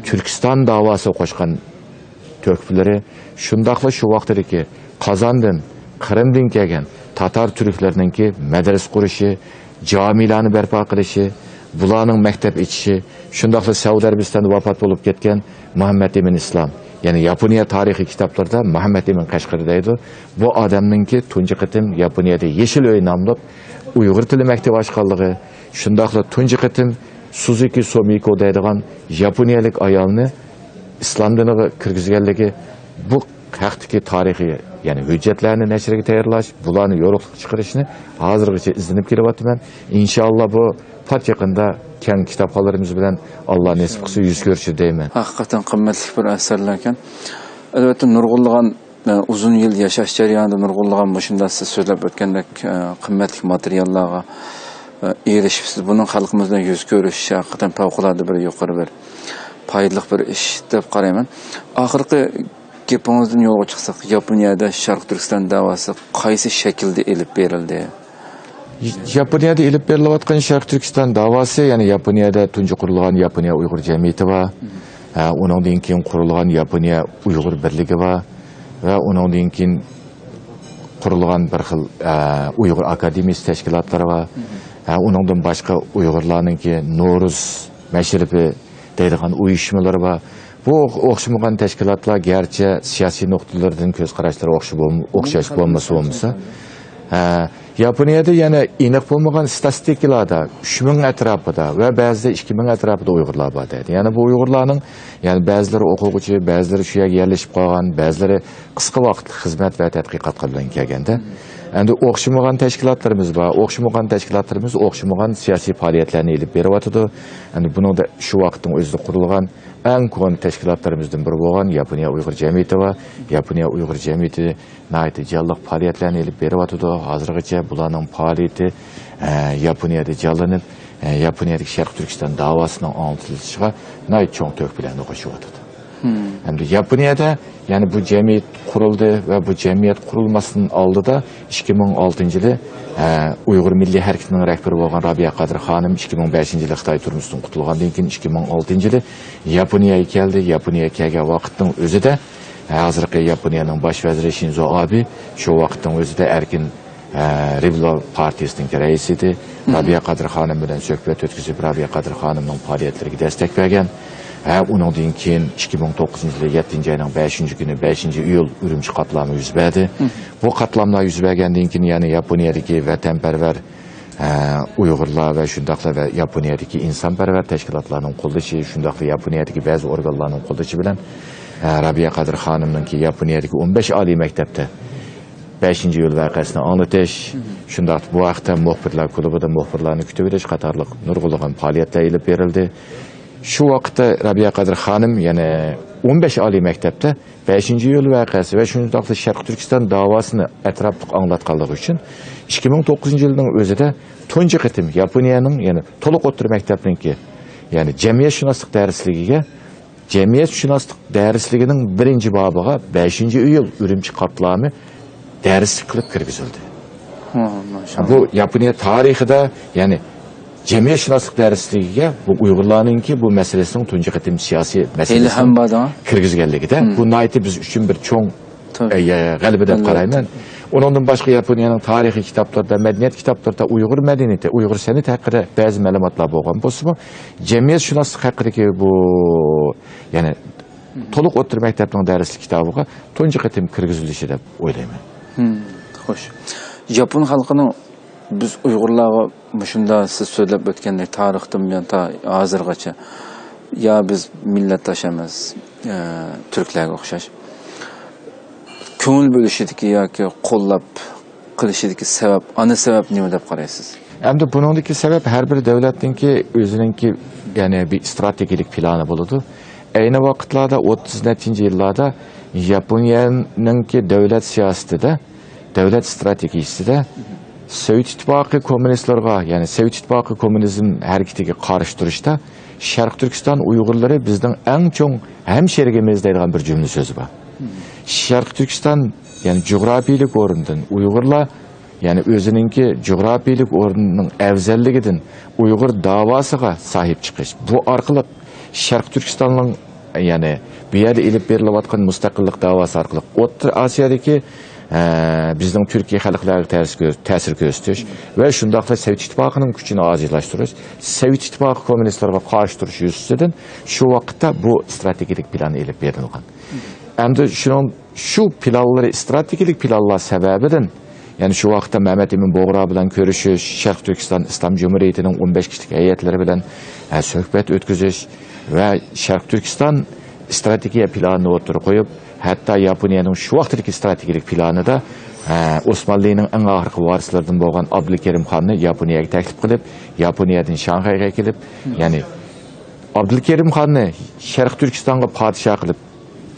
تۈركىستان داۋاسىغا قوشقان تۆھپىلىرى، شۇنداقلا شۇ ۋاقتىدىكى قازاندىن، قىرىمدىن كەلگەن تاتار تۈركلىرىنىڭكى مەدرىسە قۇرۇشى، جامىلارنى بەرپا قىلىشى، بۇلارنىڭ مەكتەپ ئېچىشى، شۇنداقلا سەئۇدى ئەرەبىستاندا ۋاپات بولۇپ كەتكەن مۇھەممەد ئىمىن ئىسلام، يەنى ياپونىيە تارىخىي كىتابلىرىدا مۇھەممەد ئىمىن قەشقىرى دەيدۇ. بۇ ئادەمنىڭكى تۇنجى قېتىم ياپونىيەدە يېشىل ئۆي ناملىق ئۇيغۇر تىلى مەكتىپى ئاچقانلىقى، شۇنداقلا تۇنجى قېتىم سۇزۇكى سومىكو دەيدىغان ياپونىيەلىك ئايالنى ئىسلام دىنىغا كىرگۈزگەنلىكى، بۇ ھەقتىكى تارىخىي، يەنى ھۆججەتلەرنى نەشرگە تەييارلاش، بۇلارنى يورۇقلۇققا چىقىرىشنى ھازىرغىچە ئىزدىنىپ كېلىۋاتىمەن. ئىنشائاللا، بۇ پات يېقىندا كەڭ كىتابخانلىرىمىز بىلەن، ئاللا نېسىپ قىلسا، يۈز كۆرۈشىدۇ دەيمەن. ھەقىقەتەن قىممەتلىك بىر ئەسەرلەركەن. ئەلۋەتتە، نۇرغۇنلىغان ئە، ئۇزۇن يىل ياشاش جەريانىدا نۇرغۇنلىغان مۇشۇنداق سىز سۆزلەپ ئۆتكەندەك، ئە، قىممەتلىك ماتېرىياللارغا، ئە، ئېرىشىپسىز. بۇنىڭ خەلقىمىز بىلەن يۈز كۆرۈشۈشى ھەقىقەتەن پەۋقۇلئاددە بىر يۇقىرى بىر پايدىلىق بىر ئىش دەپ قارايمەن. ئاخىرقى گېپىڭىزدىن يولغا چىقساق، ياپونىيەدە شەرقىي تۈركىستان داۋاسى قايسى شەكىلدە ئېلىپ بېرىلدى؟ ياپونىيەدە ئېلىپ بېرىلىۋاتقان شەرقىي تۈركىستان داۋاسى، يەنى ياپونىيەدە تۇنجى قۇرۇلغان ياپونىيە ئۇيغۇر جەمئىيىتى بار. ھە، ئۇنىڭدىن كېيىن قۇرۇلغان ياپونىيە ئۇيغۇر بىرلىكى بار. ۋە ئۇنىڭدىن كېيىن قۇرۇلغان بىر خىل، ئە، ئۇيغۇر ئاكادېمىيىسى تەشكىلاتلىرى بار. ھە، ئۇنىڭدىن باشقا ئۇيغۇرلارنىڭكى نورۇز مەشرىپى دەيدىغان ئۇيۇشمىلىرى بار. بۇ ئوخشىمىغان تەشكىلاتلار گەرچە سىياسىي نۇقتىلىرىدىن كۆز قاراشلىرى ئوخشاش بولم-، ئوخشاش بولمىسا بولمىسا، ھە، ياپونىيەدە يەنە ئېنىق بولمىغان ستاتىستىكىلاردا ئۈچ مىڭ ئەتراپىدا ۋە بەزىدە ئىككى مىڭ ئەتراپىدا ئۇيغۇرلار بار دەيدۇ. يەنى بۇ ئۇيغۇرلارنىڭ، يەنى بەزىلىرى ئوقۇغۇچى، بەزىلىرى شۇ يەرگە يەرلىشىپ قالغان، بەزىلىرى قىسقا ۋاقىتلىق خىزمەت ۋە تەتقىقاتقا بىلەن كەلگەندە، ئەمدى ئوخشىمىغان تەشكىلاتلىرىمىز بار. ئوخشىمىغان تەشكىلاتلىرىمىز ئوخشىمىغان سىياسىي پائالىيەتلەرنى ئېلىپ بېرىۋاتىدۇ. ئەمدى بۇنىڭدا شۇ ۋاقىتنىڭ ئۆزىدە قۇرۇلغان ئەڭ كونا تەشكىلاتلىرىمىزدىن بىرى بولغان ياپونىيە ئۇيغۇر جەمئىيىتى بار. ياپونىيە ئۇيغۇر جەمئىيىتى ناھايىتى جانلىق پائالىيەتلەرنى ئېلىپ بېرىۋاتىدۇ. ھازىرغىچە بۇلارنىڭ پائالىيىتى، ئە، ياپونىيەدە جانلىنىپ، ئە، ياپونىيەدىكى شەرقىي تۈركىستان داۋاسىنىڭ ئاڭلىتىلىشىغا ناھايىتى چوڭ تۆھپىلەرنى قوشۇۋاتىدۇ. ھەمدە ياپونىيەدە، يەنى بۇ جەمئىيەت قۇرۇلدى ۋە بۇ جەمئىيەت قۇرۇلماستىن ئالدىدا ئىككى مىڭ ئالتىنچى يىلى، ئە، ئۇيغۇر مىللىي ھەرىكىتىنىڭ رەھبىرى بولغان رابىيە قادىر خانىم ئىككى مىڭ بەشىنچى يىلى خىتاي تۈرمىسىدىن قۇتۇلغاندىن كېيىن، ئىككى مىڭ ئالتىنچى يىلى ياپونىيەگە كەلدى. ياپونىيەگە كەلگەن ۋاقىتنىڭ ئۆزىدە ھازىرقى ياپونىيەنىڭ باش ۋەزىرى شىنزو ئابې شۇ ۋاقىتنىڭ ئۆزىدە ئەركىن، ئە، رېبېللار پارتىيىسىنىڭكى رەئىسى ئىدى. رابىيە قادىر خانىم بىلەن سۆھبەت ئۆتكۈزۈپ، رابىيە قادىر خانىمنىڭ پائالىيەتلىرىگە دەستەك بەرگەن. ھە، ئۇنىڭدىن كېيىن ئىككى مىڭ توققۇزىنچى يىلى يەتتىنچى ئاينىڭ بەشىنچى كۈنى، بەشىنچى ئىيۇل ئۈرۈمچى قاتلامى يۈز بەردى. بۇ قاتلاملار يۈز بەرگەندىن كېيىن، يەنى ياپونىيەدىكى ۋەتەنپەرۋەر، ئە، ئۇيغۇرلار ۋە شۇنداقلا ۋە ياپونىيەدىكى ئىنسانپەرۋەر تەشكىلاتلارنىڭ قوللىشى، شۇنداقلا ياپونىيەدىكى بەزى ئورگانلارنىڭ قوللىشى بىلەن، ئە، رابىيە قادىر خانىمنىڭكى ياپونىيەدىكى ئون بەش ئالىي مەكتەپتە بەشىنچى ئىيۇل ۋەقەسىنى ئاڭلىتىش، شۇنداق بۇ ھەقتە مۇخبىرلار كۇلۇبىدا مۇخبىرلارنى كۈتۈۋېلىش قاتارلىق نۇرغۇنلىغان پائالىيەتلەر ئېلىپ بېرىلدى. شۇ ۋاقىتتا رابىيە قادىر خانىم يەنە ئون بەش ئالىي مەكتەپتە بەشىنچى ئىيۇل ۋەقەسى ۋە شۇنداقلا شەرقىي تۈركىستان داۋاسىنى ئەتراپلىق ئاڭلاتقانلىقى ئۈچۈن ئىككى مىڭ توققۇزىنچى يىلنىڭ ئۆزىدە تۇنجى قېتىم ياپونىيەنىڭ، يەنى تولۇق ئوتتۇرا مەكتەپنىڭكى، يەنى جەمئىيەتشۇناسلىق دەرسلىكىگە جەمئىيەتشۇناسلىق دەرسلىكىنىڭ بىرىنچى بابىغا بەشىنچى ئىيۇل ئۈرۈمچى قاتلامى دەرسلىك قىلىپ كىرگۈزۈلدى. ھە، ماشائاللا. بۇ ياپونىيە تارىخىدا، يەنى جەمئىيەتشۇناسلىق دەرسلىكىگە بۇ ئۇيغۇرلارنىڭكى بۇ مەسىلىسىنىڭ تۇنجى قېتىم سىياسىي مەسىلىسىنى كىرگۈزگەنلىكىدە، بۇ ناھايىتى بىز ئۈچۈن بىر چوڭ، تاۋۇش. ئە، غەلىبە دەپ قارايمەن. ئۇنىڭدىن باشقا ياپونىيەنىڭ تارىخىي كىتابلىرىدا، مەدەنىيەت كىتابلىرىدا ئۇيغۇر مەدەنىيىتى، ئۇيغۇر سەنئىتى ھەققىدە بەزى مەلۇماتلار بولغان بولسىمۇ، جەمئىيەتشۇناسلىق ھەققىدىكى بۇ، يەنى تولۇق ئوتتۇرا مەكتەپنىڭ دەرسلىك كىتابىغا تۇنجى قېتىم كىرگۈزۈلۈشى دەپ ئويلايمەن. ھىم، خوش. ياپون خەلقىنىڭ بىز ئۇيغۇرلارغا مۇشۇنداق سىز سۆزلەپ ئۆتكەندەك تارىختىن بۇيان تا ھازىرغىچە يا بىز مىللەتداش ئەمەس، ئە، تۈركلەرگە ئوخشاش كۆڭۈل بۆلۈشىدىكى ياكى قوللاپ قىلىشىدىكى سەۋەب، ئانا سەۋەب نېمە دەپ قارايسىز؟ ئەمدى بۇنىڭدىكى سەۋەب ھەر بىر دۆلەتنىڭكى ئۆزىنىڭكى، يەنى بىر ئىستراتېگىيەلىك پىلانى بولىدۇ. ئەينى ۋاقىتلاردا ئوتتۇز نەچچىنچى يىللاردا ياپونىيەنىڭكى دۆلەت سىياسىتىدە، دۆلەت ئىستراتېگىيىسىدە سوۋېت ئىتتىپاقى كوممۇنىستلىرىغا، يەنى سوۋېت ئىتتىپاقى كوممۇنىزم ھەرىكىتىگە قارشى تۇرۇشتا شەرقىي تۈركىستان ئۇيغۇرلىرى بىزنىڭ ئەڭ چوڭ ھەمشېرىگىمىز دەيدىغان بىر جۈملە سۆزى بار. شەرقىي تۈركىستان، يەنى جۇغراپىيىلىك ئورنىدىن ئۇيغۇرلار، يەنى ئۆزىنىڭكى جۇغراپىيىلىك ئورنىنىڭ ئەۋزەللىكىدىن ئۇيغۇر داۋاسىغا ساھىب چىقىش، بۇ ئارقىلىق شەرقىي تۈركىستاننىڭ، يەنى بۇ يەردە ئېلىپ بېرىلىۋاتقان مۇستەقىللىق داۋاسى ئارقىلىق ئوتتۇرا ئاسىيادىكى، ئە، بىزنىڭ تۈركىي خەلقلەرگە تەسىر كۆ-، تەسىر كۆرسىتىش ۋە شۇنداقلا سوۋېت ئىتتىپاقىنىڭ كۈچىنى ئازايتىشتۇرۇش، سوۋېت ئىتتىپاقى كوممۇنىستلىرىغا قارشى تۇرۇش يۈزىسىدىن شۇ ۋاقىتتا بۇ ئىستراتېگىيەلىك پىلان ئېلىپ بېرىلغان. ئەمدى شۇنىڭ، شۇ پىلانلىرى، ئىستراتېگىيەلىك پىلانلار سەۋەبىدىن، يەنى شۇ ۋاقىتتا مەمەت ئىمىن بوغرا بىلەن كۆرۈشۈش، شەرقىي تۈركىستان ئىسلام جۇمھۇرىيىتىنىڭ ئون بەش كىشىلىك ھەيئەتلىرى بىلەن، ئە، سۆھبەت ئۆتكۈزۈش ۋە شەرقىي تۈركىستان ئىستراتېگىيە پىلانىنى ئوتتۇرىغا قويۇپ، ھەتتا ياپونىيەنىڭ شۇ ۋاقىتتىكى ئىستراتېگىيەلىك پىلانىدا، ئە، ئوسمانلىنىڭ ئەڭ ئاخىرقى ۋارىسلىرىدىن بولغان ئابدۇلكېرىم خاننى ياپونىيەگە تەكلىپ قىلىپ، ياپونىيەدىن شاڭخەيگە كېلىپ، يەنى ئابدۇلكېرىم خاننى شەرقىي تۈركىستانغا پادىشاھ قىلىپ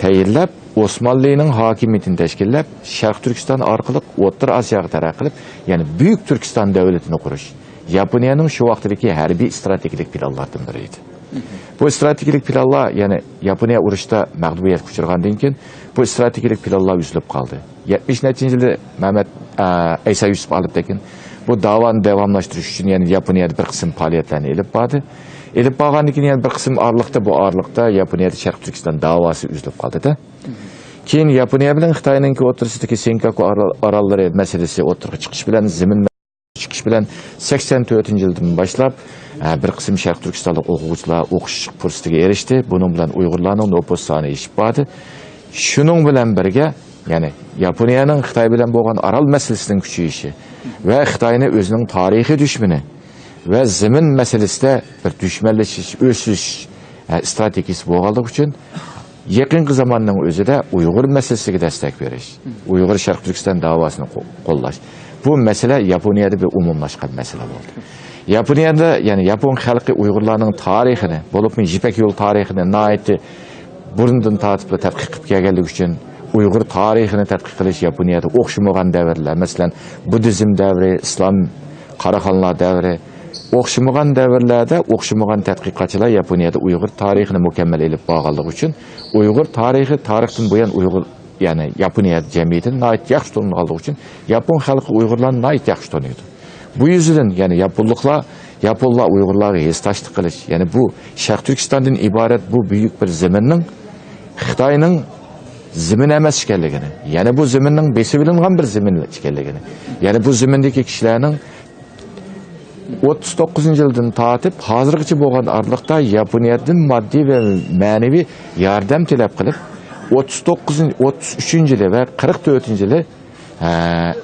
تەيىنلەپ، ئوسمانلىنىڭ ھاكىمىيىتىنى تەشكىللەپ، شەرقىي تۈركىستان ئارقىلىق ئوتتۇرا ئاسىياغا تەرەققىي قىلىپ، يەنى بۈيۈك تۈركىستان دۆلىتىنى قۇرۇش ياپونىيەنىڭ شۇ ۋاقىتتىكى ھەربىي ئىستراتېگىيەلىك پىلانلاردىن بىرى ئىدى. بۇ ئىستراتېگىيەلىك پىلانلار، يەنى ياپونىيە ئۇرۇشتا مەغلۇبىيەتكە ئۇچرىغاندىن كېيىن، بۇ ئىستراتېگىيەلىك پىلانلار ئۈزۈلۈپ قالدى. يەتمىش نەچچىنچى يىلى مەمەت، ئە، ئەيسا يۈسۈپ ئالىپتېكىن بۇ داۋانى داۋاملاشتۇرۇش ئۈچۈن يەنە ياپونىيەدە بىر قىسىم پائالىيەتلەرنى ئېلىپ باردى. ئېلىپ بارغاندىن كېيىن يەنە بىر قىسىم ئارىلىقتا، بۇ ئارىلىقتا ياپونىيەدە شەرقىي تۈركىستان داۋاسى ئۈزۈلۈپ قالدىدا. كېيىن ياپونىيە بىلەن خىتاينىڭكى ئوتتۇرىسىدىكى سېنكاكۇ ئارال-، ئاراللىرى مەسىلىسى ئوتتۇرىغا چىقىش بىلەن، زېمىن چىقىش بىلەن سەكسەن تۆتىنچى يىلدىن باشلاپ، ھە، بىر قىسىم شەرقىي تۈركىستانلىق ئوقۇغۇچىلار ئوقۇش پۇرسىتىگە ئېرىشتى. بۇنىڭ بىلەن ئۇيغۇرلارنىڭ نوپۇس سانى ئېشىپ باردى. شۇنىڭ بىلەن بىرگە، يەنى ياپونىيەنىڭ خىتاي بىلەن بولغان ئارال مەسىلىسىنىڭ كۈچىيىشى ۋە خىتاينى ئۆزىنىڭ تارىخىي دۈشمىنى ۋە زېمىن مەسىلىسىدە بىر دۈشمەنلىشىش، ئۆسۈش، ھە، ئىستراتېگىيىسى بولغانلىقى ئۈچۈن، يېقىنقى زاماننىڭ ئۆزىدە ئۇيغۇر مەسىلىسىگە دەستەك بېرىش، ئۇيغۇر شەرقىي تۈركىستان داۋاسىنى قو-، قوللاش. بۇ مەسىلە ياپونىيەدە بىر ئومۇملاشقان مەسىلە بولدى. ياپونىيەدە، يەنى ياپون خەلقى ئۇيغۇرلارنىڭ تارىخىنى، بولۇپمۇ يىپەك يولى تارىخىنى ناھايىتى بۇرۇندىن تارتىپلا تەتقىق قىلىپ كەلگەنلىكى ئۈچۈن، ئۇيغۇر تارىخىنى تەتقىق قىلىش ياپونىيەدە ئوخشىمىغان دەۋرلەر، مەسىلەن، بۇددىزم دەۋرى، ئىسلام، قاراخانلار دەۋرى، ئوخشىمىغان دەۋرلەردە ئوخشىمىغان تەتقىقاتچىلار ياپونىيەدە ئۇيغۇر تارىخىنى مۇكەممەل ئېلىپ بارغانلىقى ئۈچۈن، ئۇيغۇر تارىخى تارىختىن بۇيان ئۇيغۇر، يەنى ياپونىيە جەمئىيىتىنى ناھايىتى ياخشى تونۇغانلىقى ئۈچۈن، ياپون خەلقى ئۇيغۇرلارنى ناھايىتى ياخشى تونۇيدۇ. بۇ يۈزىدىن، يەنى ياپونلۇقلار، ياپونلار ئۇيغۇرلارغا ھېسداشلىق قىلىش، يەنى بۇ شەرقىي تۈركىستاندىن ئىبارەت بۇ بۈيۈك بىر زېمىننىڭ خىتاينىڭ زېمىنى ئەمەس ئىكەنلىكىنى، يەنى بۇ زېمىننىڭ بېسىۋېلىنغان بىر زېمىن ئىكەنلىكىنى، يەنى بۇ زېمىندىكى كىشىلەرنىڭ ئوتتۇز توققۇزىنچى يىلدىن تارتىپ ھازىرغىچە بولغان ئارىلىقتا ياپونىيەدىن ماددىي ۋە مەنىۋى ياردەم تەلەپ قىلىپ، ئوتتۇز توققۇزىنچى، ئوتتۇز ئۈچىنچى يىلى ۋە قىرىق تۆتىنچى يىلى، ئە،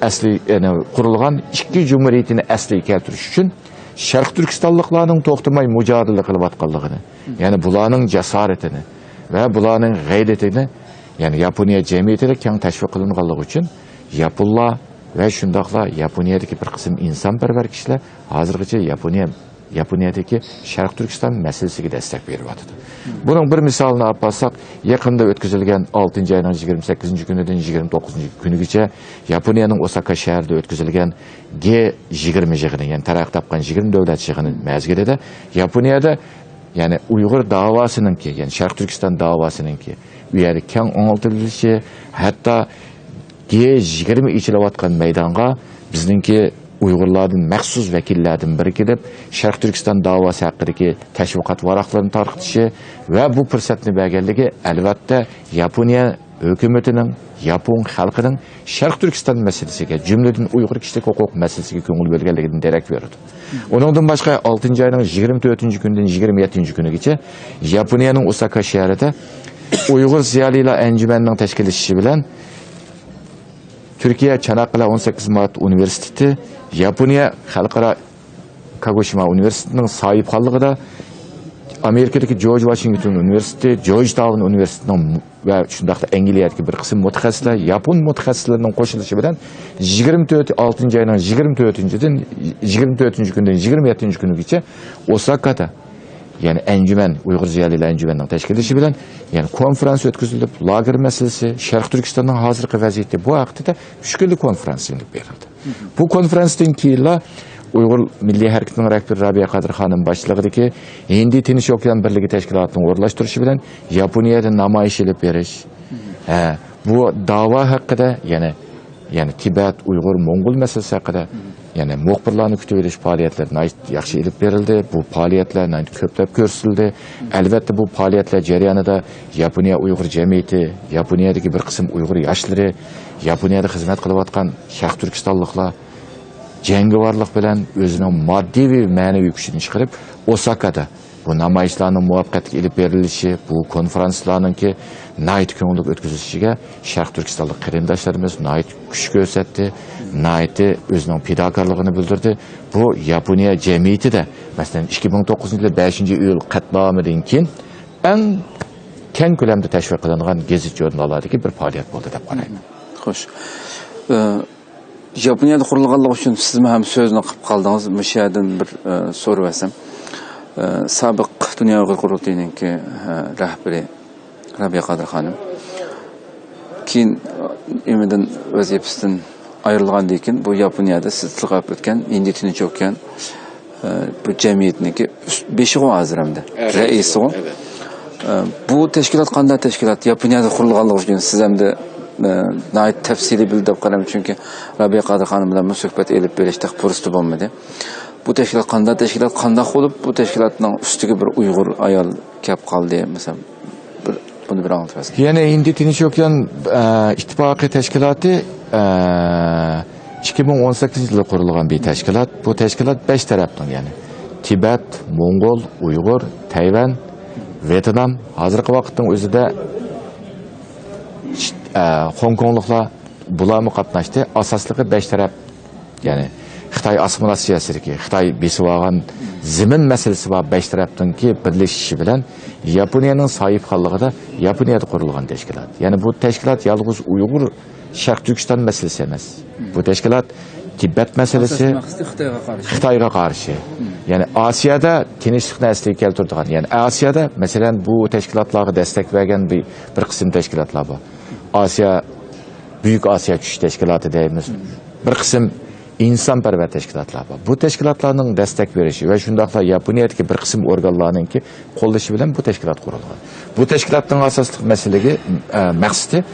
ئەسلى، يەنى قۇرۇلغان ئىككى جۇمھۇرىيىتىنى ئەسلىگە كەلتۈرۈش ئۈچۈن شەرقىي تۈركىستانلىقلارنىڭ توختىماي مۇجادىلە قىلىۋاتقانلىقىنى، يەنى بۇلارنىڭ جاسارىتىنى ۋە بۇلارنىڭ غەيرىتىنى، يەنى ياپونىيە جەمئىيىتىدە كەڭ تەشۋىق قىلىنغانلىقى ئۈچۈن ياپونلار ۋە شۇنداقلا ياپونىيەدىكى بىر قىسىم ئىنسانپەرۋەر كىشىلەر ھازىرغىچە ياپونىيە، ياپونىيەدىكى شەرقىي تۈركىستان مەسىلىسىگە دەستەك بېرىۋاتىدۇ. بۇنىڭ بىر مىسالىنى ئاپ بارساق، يېقىندا ئۆتكۈزۈلگەن ئالتىنچى ئاينىڭ يىگىرمە سەككىزىنچى كۈنىدىن يىگىرمە توققۇزىنچى كۈنىگىچە ياپونىيەنىڭ ئوساكا شەھىرىدە ئۆتكۈزۈلگەن گې يىگىرمە يىغىنى، يەنى تەرەققىي تاپقان يىگىرمە دۆلەت يىغىنى مەزگىلىدە ياپونىيەدە، يەنى ئۇيغۇر داۋاسىنىڭكى، يەنى شەرقىي تۈركىستان داۋاسىنىڭكى ئۇ يەردە كەڭ ئاڭلىتىلىشى، ھەتتا گې يىگىرمە ئېچىلىۋاتقان مەيدانغا بىزنىڭكى ئۇيغۇرلاردىن مەخسۇس ۋەكىللەردىن بىرى كېلىپ، شەرقىي تۈركىستان داۋاسى ھەققىدىكى تەشۋىقات ۋاراقلىرىنى تارقىتىشى ۋە بۇ پۇرسەتنى بەرگەنلىكى، ئەلۋەتتە، ياپونىيە ھۆكۈمىتىنىڭ، ياپون خەلقىنىڭ شەرقىي تۈركىستان مەسىلىسىگە، جۈملىدىن ئۇيغۇر كىشىلىك ھوقۇق مەسىلىسىگە كۆڭۈل بۆلگەنلىكىدىن دېرەك بېرىدۇ. ئۇنىڭدىن باشقا، ئالتىنچى ئاينىڭ يىگىرمە تۆتىنچى كۈنىدىن يىگىرمە يەتتىنچى كۈنىگىچە ياپونىيەنىڭ ئوساكا شەھىرىدە ئۇيغۇر زىيالىيلار ئەنجۈمەنىنىڭ تەشكىللىشىشى بىلەن تۈركىيە چاناققالە ئون سەككىز مارت ئۇنىۋېرسىتېتى ياپونىيە خەلقئارا كاگوشىما ئۇنىۋېرسىتېتىنىڭ ساھىبخانلىقىدا ئامېرىكىدىكى جورج ۋاشىنگتون ئۇنىۋېرسىتېتى، جورج تاۋن ئۇنىۋېرسىتېتىنىڭ ۋە شۇنداقلا ئەنگلىيەدىكى بىر قىسىم مۇتەخەسسىسلەر، ياپون مۇتەخەسسىسلىرىنىڭ قوشۇلۇشى بىلەن يىگىرمە تۆت، ئالتىنچى ئاينىڭ يىگىرمە تۆتىنچىدىن، يىگىرمە تۆتىنچى كۈندىن يىگىرمە يەتتىنچى كۈنىگىچە ئوساكادا، يەنى ئەنجۈمەن، ئۇيغۇر زىيالىيلار ئەنجۈمەننىڭ تەشكىللىشى بىلەن، يەنى كونفرانس ئۆتكۈزۈلۈپ، لاگېر مەسىلىسى، شەرقىي تۈركىستاننىڭ ھازىرقى ۋەزىيىتى، بۇ ھەقتىدە ئۈچ كۈنلۈك كونفرانس ئېلىپ بېرىلدى. بۇ كونفرانستىن كېيىنلا ئۇيغۇر مىللىي ھەرىكىتىنىڭ رەھبىرى رابىيە قادىر خانىم باشچىلىقىدىكى ھىندى تىنچ ئوكيان بىرلىكى تەشكىلاتىنىڭ ئورۇنلاشتۇرۇشى بىلەن ياپونىيەدە نامايىش ئېلىپ بېرىش. ھە، بۇ داۋا ھەققىدە، يەنى، يەنى تىبەت، ئۇيغۇر، موڭغۇل مەسىلىسى ھەققىدە، يەنى مۇخبىرلارنى كۈتۈۋېلىش پائالىيەتلىرى ناھايىتى ياخشى ئېلىپ بېرىلدى. بۇ پائالىيەتلەر ناھايىتى كۆپلەپ كۆرسىتىلدى. ئەلۋەتتە، بۇ پائالىيەتلەر جەريانىدا ياپونىيە ئۇيغۇر جەمئىيىتى، ياپونىيەدىكى بىر قىسىم ئۇيغۇر ياشلىرى، ياپونىيەدە خىزمەت قىلىۋاتقان شەرقىي تۈركىستانلىقلار، جەڭگىۋارلىق بىلەن ئۆزىنىڭ ماددىي ۋە مەنىۋى كۈچىنى چىقىرىپ، ئوساكادا بۇ نامايىشلارنىڭ مۇۋەپپەقىيەتلىك ئېلىپ بېرىلىشى، بۇ كونفرانسلارنىڭكى ناھايىتى كۆڭۈللۈك ئۆتكۈزۈلۈشىگە شەرقىي تۈركىستانلىق قېرىنداشلىرىمىز ناھايىتى كۈچ كۆرسەتتى، ناھايىتى ئۆزىنىڭ پىداكارلىقىنى بىلدۈردى. بۇ ياپونىيە جەمئىيىتىدە، مەسىلەن، ئىككى مىڭ توققۇزىنچى يىلى بەشىنچى ئىيۇل قەتنامىدىن كېيىن ئەڭ كەڭ كۆلەمدە تەشۋىق قىلىنغان گېزىت-ژۇرناللاردىكى بىر پائالىيەت بولدى دەپ قارايمەن. خوش. ئە، ياپونىيەدە قۇرۇلغانلىقى ئۈچۈن سىزمۇ ھەم سۆزنى قىلىپ قالدىڭىز. مۇشۇ يەردىن بىر، ئە، سورىۋەتسەم. ئە، سابىق دۇنيا ئۇيغۇر قۇرۇلتىيىنىڭكى، ئە، رەھبىرى رابىيە قادىر خانىم. كېيىن، ئە، نېمىدىن، ۋەزىپىسىدىن ئايرىلغاندىن كېيىن بۇ ياپونىيەدە سىز تىلغا ئېلىپ ئۆتكەن ھىندى تىنچ ئوكيان بۇ جەمئىيەتنىڭكى ئۈست، بېشىغۇ ھازىر ئەمدى. رەئىسىغۇ. ئە، بۇ تەشكىلات قانداق تەشكىلات؟ ياپونىيەدە قۇرۇلغانلىقى ئۈچۈن سىز ئەمدى، ئە، ناھايىتى تەپسىلىي بىلدى دەپ قارايمەن، چۈنكى رابىيە قادىر خانىم بىلەن مۇ سۆھبەت ئېلىپ بېرىشتەك پۇرسىتى بولمىدى. بۇ تەشكىلات قانداق تەشكىلات، قانداق بولۇپ، بۇ تەشكىلاتنىڭ ئۈستىگە بىر ئۇيغۇر ئايال كەپ قالدى، مەسىلەن، بىر، بۇنى بىر ئاڭلىتىۋەرسىڭىز. يەنى ھىندى تىنچ ئوكيان، ئە، ئىتتىپاقى تەشكىلاتى، ئە، ئىككى مىڭ ئون سەككىزىنچى يىلى قۇرۇلغان بىر تەشكىلات. بۇ تەشكىلات بەش تەرەپنىڭ، يەنى تىبەت، موڭغۇل، ئۇيغۇر، تەيۋەن، ۋيېتنام، ھازىرقى ۋاقىتنىڭ ئۆزىدە، ئە، خوڭكوڭلۇقلار، بۇلارمۇ قاتناشتى. ئاساسلىقى بەش تەرەپ، يەنى خىتاي ئاسسىمىلياتسىيەسىدىكى، خىتاي بېسىۋالغان زېمىن مەسىلىسى بار بەش تەرەپنىڭكى بىرلىشىشى بىلەن ياپونىيەنىڭ ساھىبخانلىقىدا ياپونىيەدە قۇرۇلغان تەشكىلات. يەنى بۇ تەشكىلات يالغۇز ئۇيغۇر، شەرقىي تۈركىستان مەسىلىسى ئەمەس. بۇ تەشكىلات تىبەت مەسىلىسى، ئاساسىي مەقسىتى خىتايغا قارشى. خىتايغا قارشى. يەنى ئاسىيادا تىنچلىقنى ئەسلىگە كەلتۈرىدىغان، يەنى ئاسىيادا، مەسىلەن، بۇ تەشكىلاتلارغا دەستەك بەرگەن بىر، بىر قىسىم تەشكىلاتلار بار. ئاسىيا، بۈيۈك ئاسىيا چۈشۈش تەشكىلاتى دەيمىز. بىر قىسىم ئىنسانپەرۋەر تەشكىلاتلار بار. بۇ تەشكىلاتلارنىڭ دەستەك بېرىشى ۋە شۇنداقلا ياپونىيەدىكى بىر قىسىم ئورگانلارنىڭكى قوللىشى بىلەن بۇ تەشكىلات قۇرۇلغان. بۇ تەشكىلاتنىڭ ئاساسلىق مەسىلىگە، ئە، مەقسىتى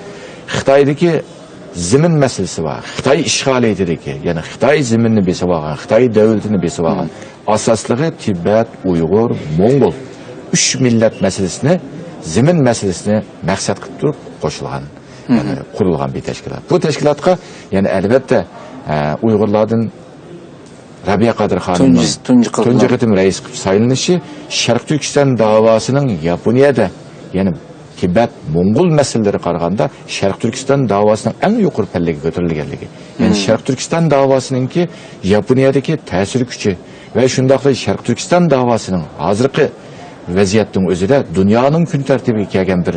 خىتايدىكى زېمىن مەسىلىسى بار. خىتاي ئىشغالىيىتىدىكى، يەنى خىتاي زېمىننى بېسىپ ئالغان، خىتاي دۆلىتىنى بېسىپ ئالغان. ئاساسلىقى تىبەت، ئۇيغۇر، موڭغۇل. ئۈچ مىللەت مەسىلىسىنى، زېمىن مەسىلىسىنى مەقسەت قىلىپ تۇرۇپ قوشۇلغان. يەنى قۇرۇلغان بىر تەشكىلات. بۇ تەشكىلاتقا، يەنى ئەلۋەتتە، ئە، ئۇيغۇرلاردىن رابىيە قادىر خانىمنىڭ تۇنجى، تۇنجى قېتىم، تۇنجى قېتىم رەئىس قىلىپ سايلىنىشى شەرقىي تۈركىستان داۋاسىنىڭ ياپونىيەدە، يەنى تىبەت، موڭغۇل مەسىلىلىرىگە قارىغاندا شەرقىي تۈركىستان داۋاسىنىڭ ئەڭ يۇقىرى پەللىگە كۆتۈرۈلگەنلىكى، يەنى شەرقىي تۈركىستان داۋاسىنىڭكى ياپونىيەدىكى تەسىر كۈچى ۋە شۇنداقلا شەرقىي تۈركىستان داۋاسىنىڭ ھازىرقى ۋەزىيەتنىڭ ئۆزىدە دۇنيانىڭ كۈن تەرتىپىگە كەلگەن بىر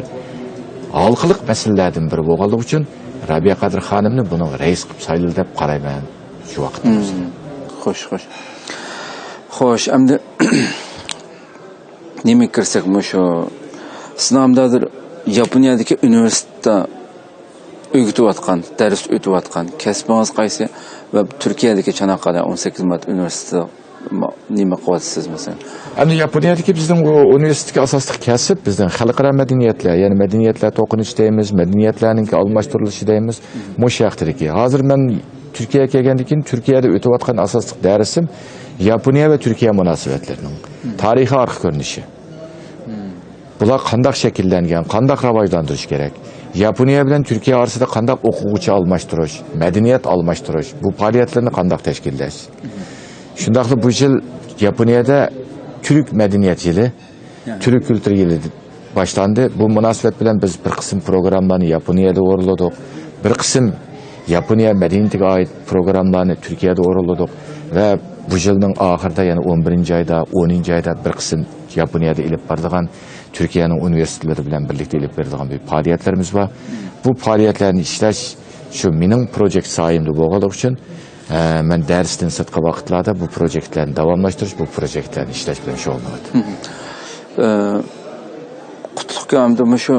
ھالقىلىق مەسىلىلەردىن بىرى بولغانلىقى ئۈچۈن رابىيە قادىر خانىمنى بۇنىڭ رەئىس قىلىپ سايلىدى دەپ قارايمەن شۇ ۋاقىتتا. خوش، خوش. خوش، ئەمدى نېمىگە كىرسەك، مۇشۇ سىزنىڭ ئەمدى ھازىر ياپونىيەدىكى ئۇنىۋېرسىتېتتا ئۆگىتىۋاتقان، دەرس ئۆتۈۋاتقان كەسپىڭىز قايسى؟ ۋە تۈركىيەدىكى چاناققادە ئون سەككىز مارت ئۇنىۋېرسىتېتىدا ما-، نېمە قىلىۋاتىسىز، مەسىلەن؟ ئەمدى ياپونىيەدىكى بىزنىڭ ئۇ ئۇنىۋېرسىتېتتىكى ئاساسلىق كەسىپ بىزنىڭ خەلقئارا مەدەنىيەتلەر، يەنى مەدەنىيەتلەر توقۇنۇشى دەيمىز، مەدەنىيەتلەرنىڭكى ئالماشتۇرۇلۇشى دەيمىز، مۇشۇ ھەقتىدىكى. ھازىر مەن تۈركىيەگە كەلگەندىن كېيىن تۈركىيەدە ئۆتۈۋاتقان ئاساسلىق دەرسىم ياپونىيە ۋە تۈركىيە مۇناسىۋەتلىرىنىڭ تارىخىي ئارقا كۆرۈنۈشى. بۇلار قانداق شەكىللەنگەن، قانداق راۋاجلاندۇرۇش كېرەك؟ ياپونىيە بىلەن تۈركىيە ئارىسىدا قانداق ئوقۇغۇچى ئالماشتۇرۇش، مەدەنىيەت ئالماشتۇرۇش، بۇ پائالىيەتلەرنى قانداق تەشكىللەش؟ شۇنداقلا بۇ يىل ياپونىيەدە تۈرك مەدەنىيەت يىلى، تۈرك كۈلتۈر يىلى باشلاندى. بۇ مۇناسىۋەت بىلەن بىز بىر قىسىم پروگراممىلارنى ياپونىيەدە ئورۇنلىدۇق. بىر قىسىم ياپونىيە مەدەنىيىتىگە ئائىت پروگراممىلارنى تۈركىيەدە ئورۇنلىدۇق ۋە بۇ يىلنىڭ ئاخىرىدا، يەنى ئون بىرىنچى ئايدا، ئونىنچى ئايدا بىر قىسىم ياپونىيەدە ئېلىپ بارىدىغان تۈركىيەنىڭ ئۇنىۋېرسىتېتلىرى بىلەن بىرلىكتە ئېلىپ بېرىدىغان بىر پائالىيەتلىرىمىز بار. بۇ پائالىيەتلەرنى ئىشلەش شۇ مېنىڭ پروژېكت ساھەمدە بولغانلىقى ئۈچۈن، ئە، مەن دەرستىن سىرتقى ۋاقىتلاردا بۇ پروژېكتلارنى داۋاملاشتۇرۇش، بۇ پروژېكتلارنى ئىشلەش بىلەن شۇغۇللىنىۋاتىمەن. ئە، قۇتلۇق ئاكا، ئەمدى مۇشۇ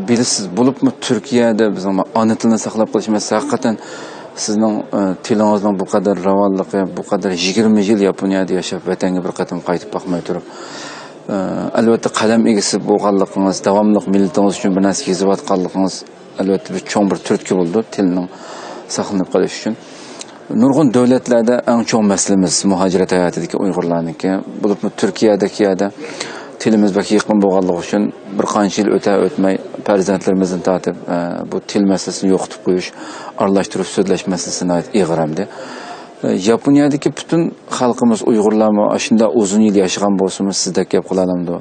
بىلىسىز، بولۇپمۇ تۈركىيەدە بىزنىڭ ئانا تىلنى ساقلاپ قېلىش مەسىلىسى ھەقىقەتەن سىزنىڭ، ئە، تىلىڭىزنىڭ بۇ قەدەر راۋانلىقى، بۇ قەدەر يىگىرمە يىل ياپونىيەدە ياشاپ، ۋەتەنگە بىر قېتىم قايتىپ باقماي تۇرۇپ، ئە، ئەلۋەتتە، قەلەم ئىگىسى بولغانلىقىڭىز، داۋاملىق مىللىتىڭىز ئۈچۈن بىر نەرسە يېزىۋاتقانلىقىڭىز، ئەلۋەتتە، بىر چوڭ بىر تۈرتكە بولىدۇ تىلنىڭ ساقلىنىپ قېلىشى ئۈچۈن. نۇرغۇن دۆلەتلەردە ئەڭ چوڭ مەسىلىمىز مۇھاجىرەت ھاياتىدىكى ئۇيغۇرلارنىڭكى، بولۇپمۇ تۈركىيەدىكى يەردە تىلىمىز بەك يېقىن بولغانلىقى ئۈچۈن بىر قانچە يىل ئۆتە ئۆتمەي پەرزەنتلىرىمىزدىن تارتىپ، ئە، بۇ تىل مەسىلىسىنى يوقىتىپ قويۇش، ئارىلاشتۇرۇپ سۆزلەش مەسىلىسى ناھايىتى ئېغىر ئەمدى. ئە، ياپونىيەدىكى پۈتۈن خەلقىمىز، ئۇيغۇرلارمۇ ئاشۇنداق ئۇزۇن يىل ياشىغان بولسىمۇ سىزدەك گەپ قىلالامدۇ؟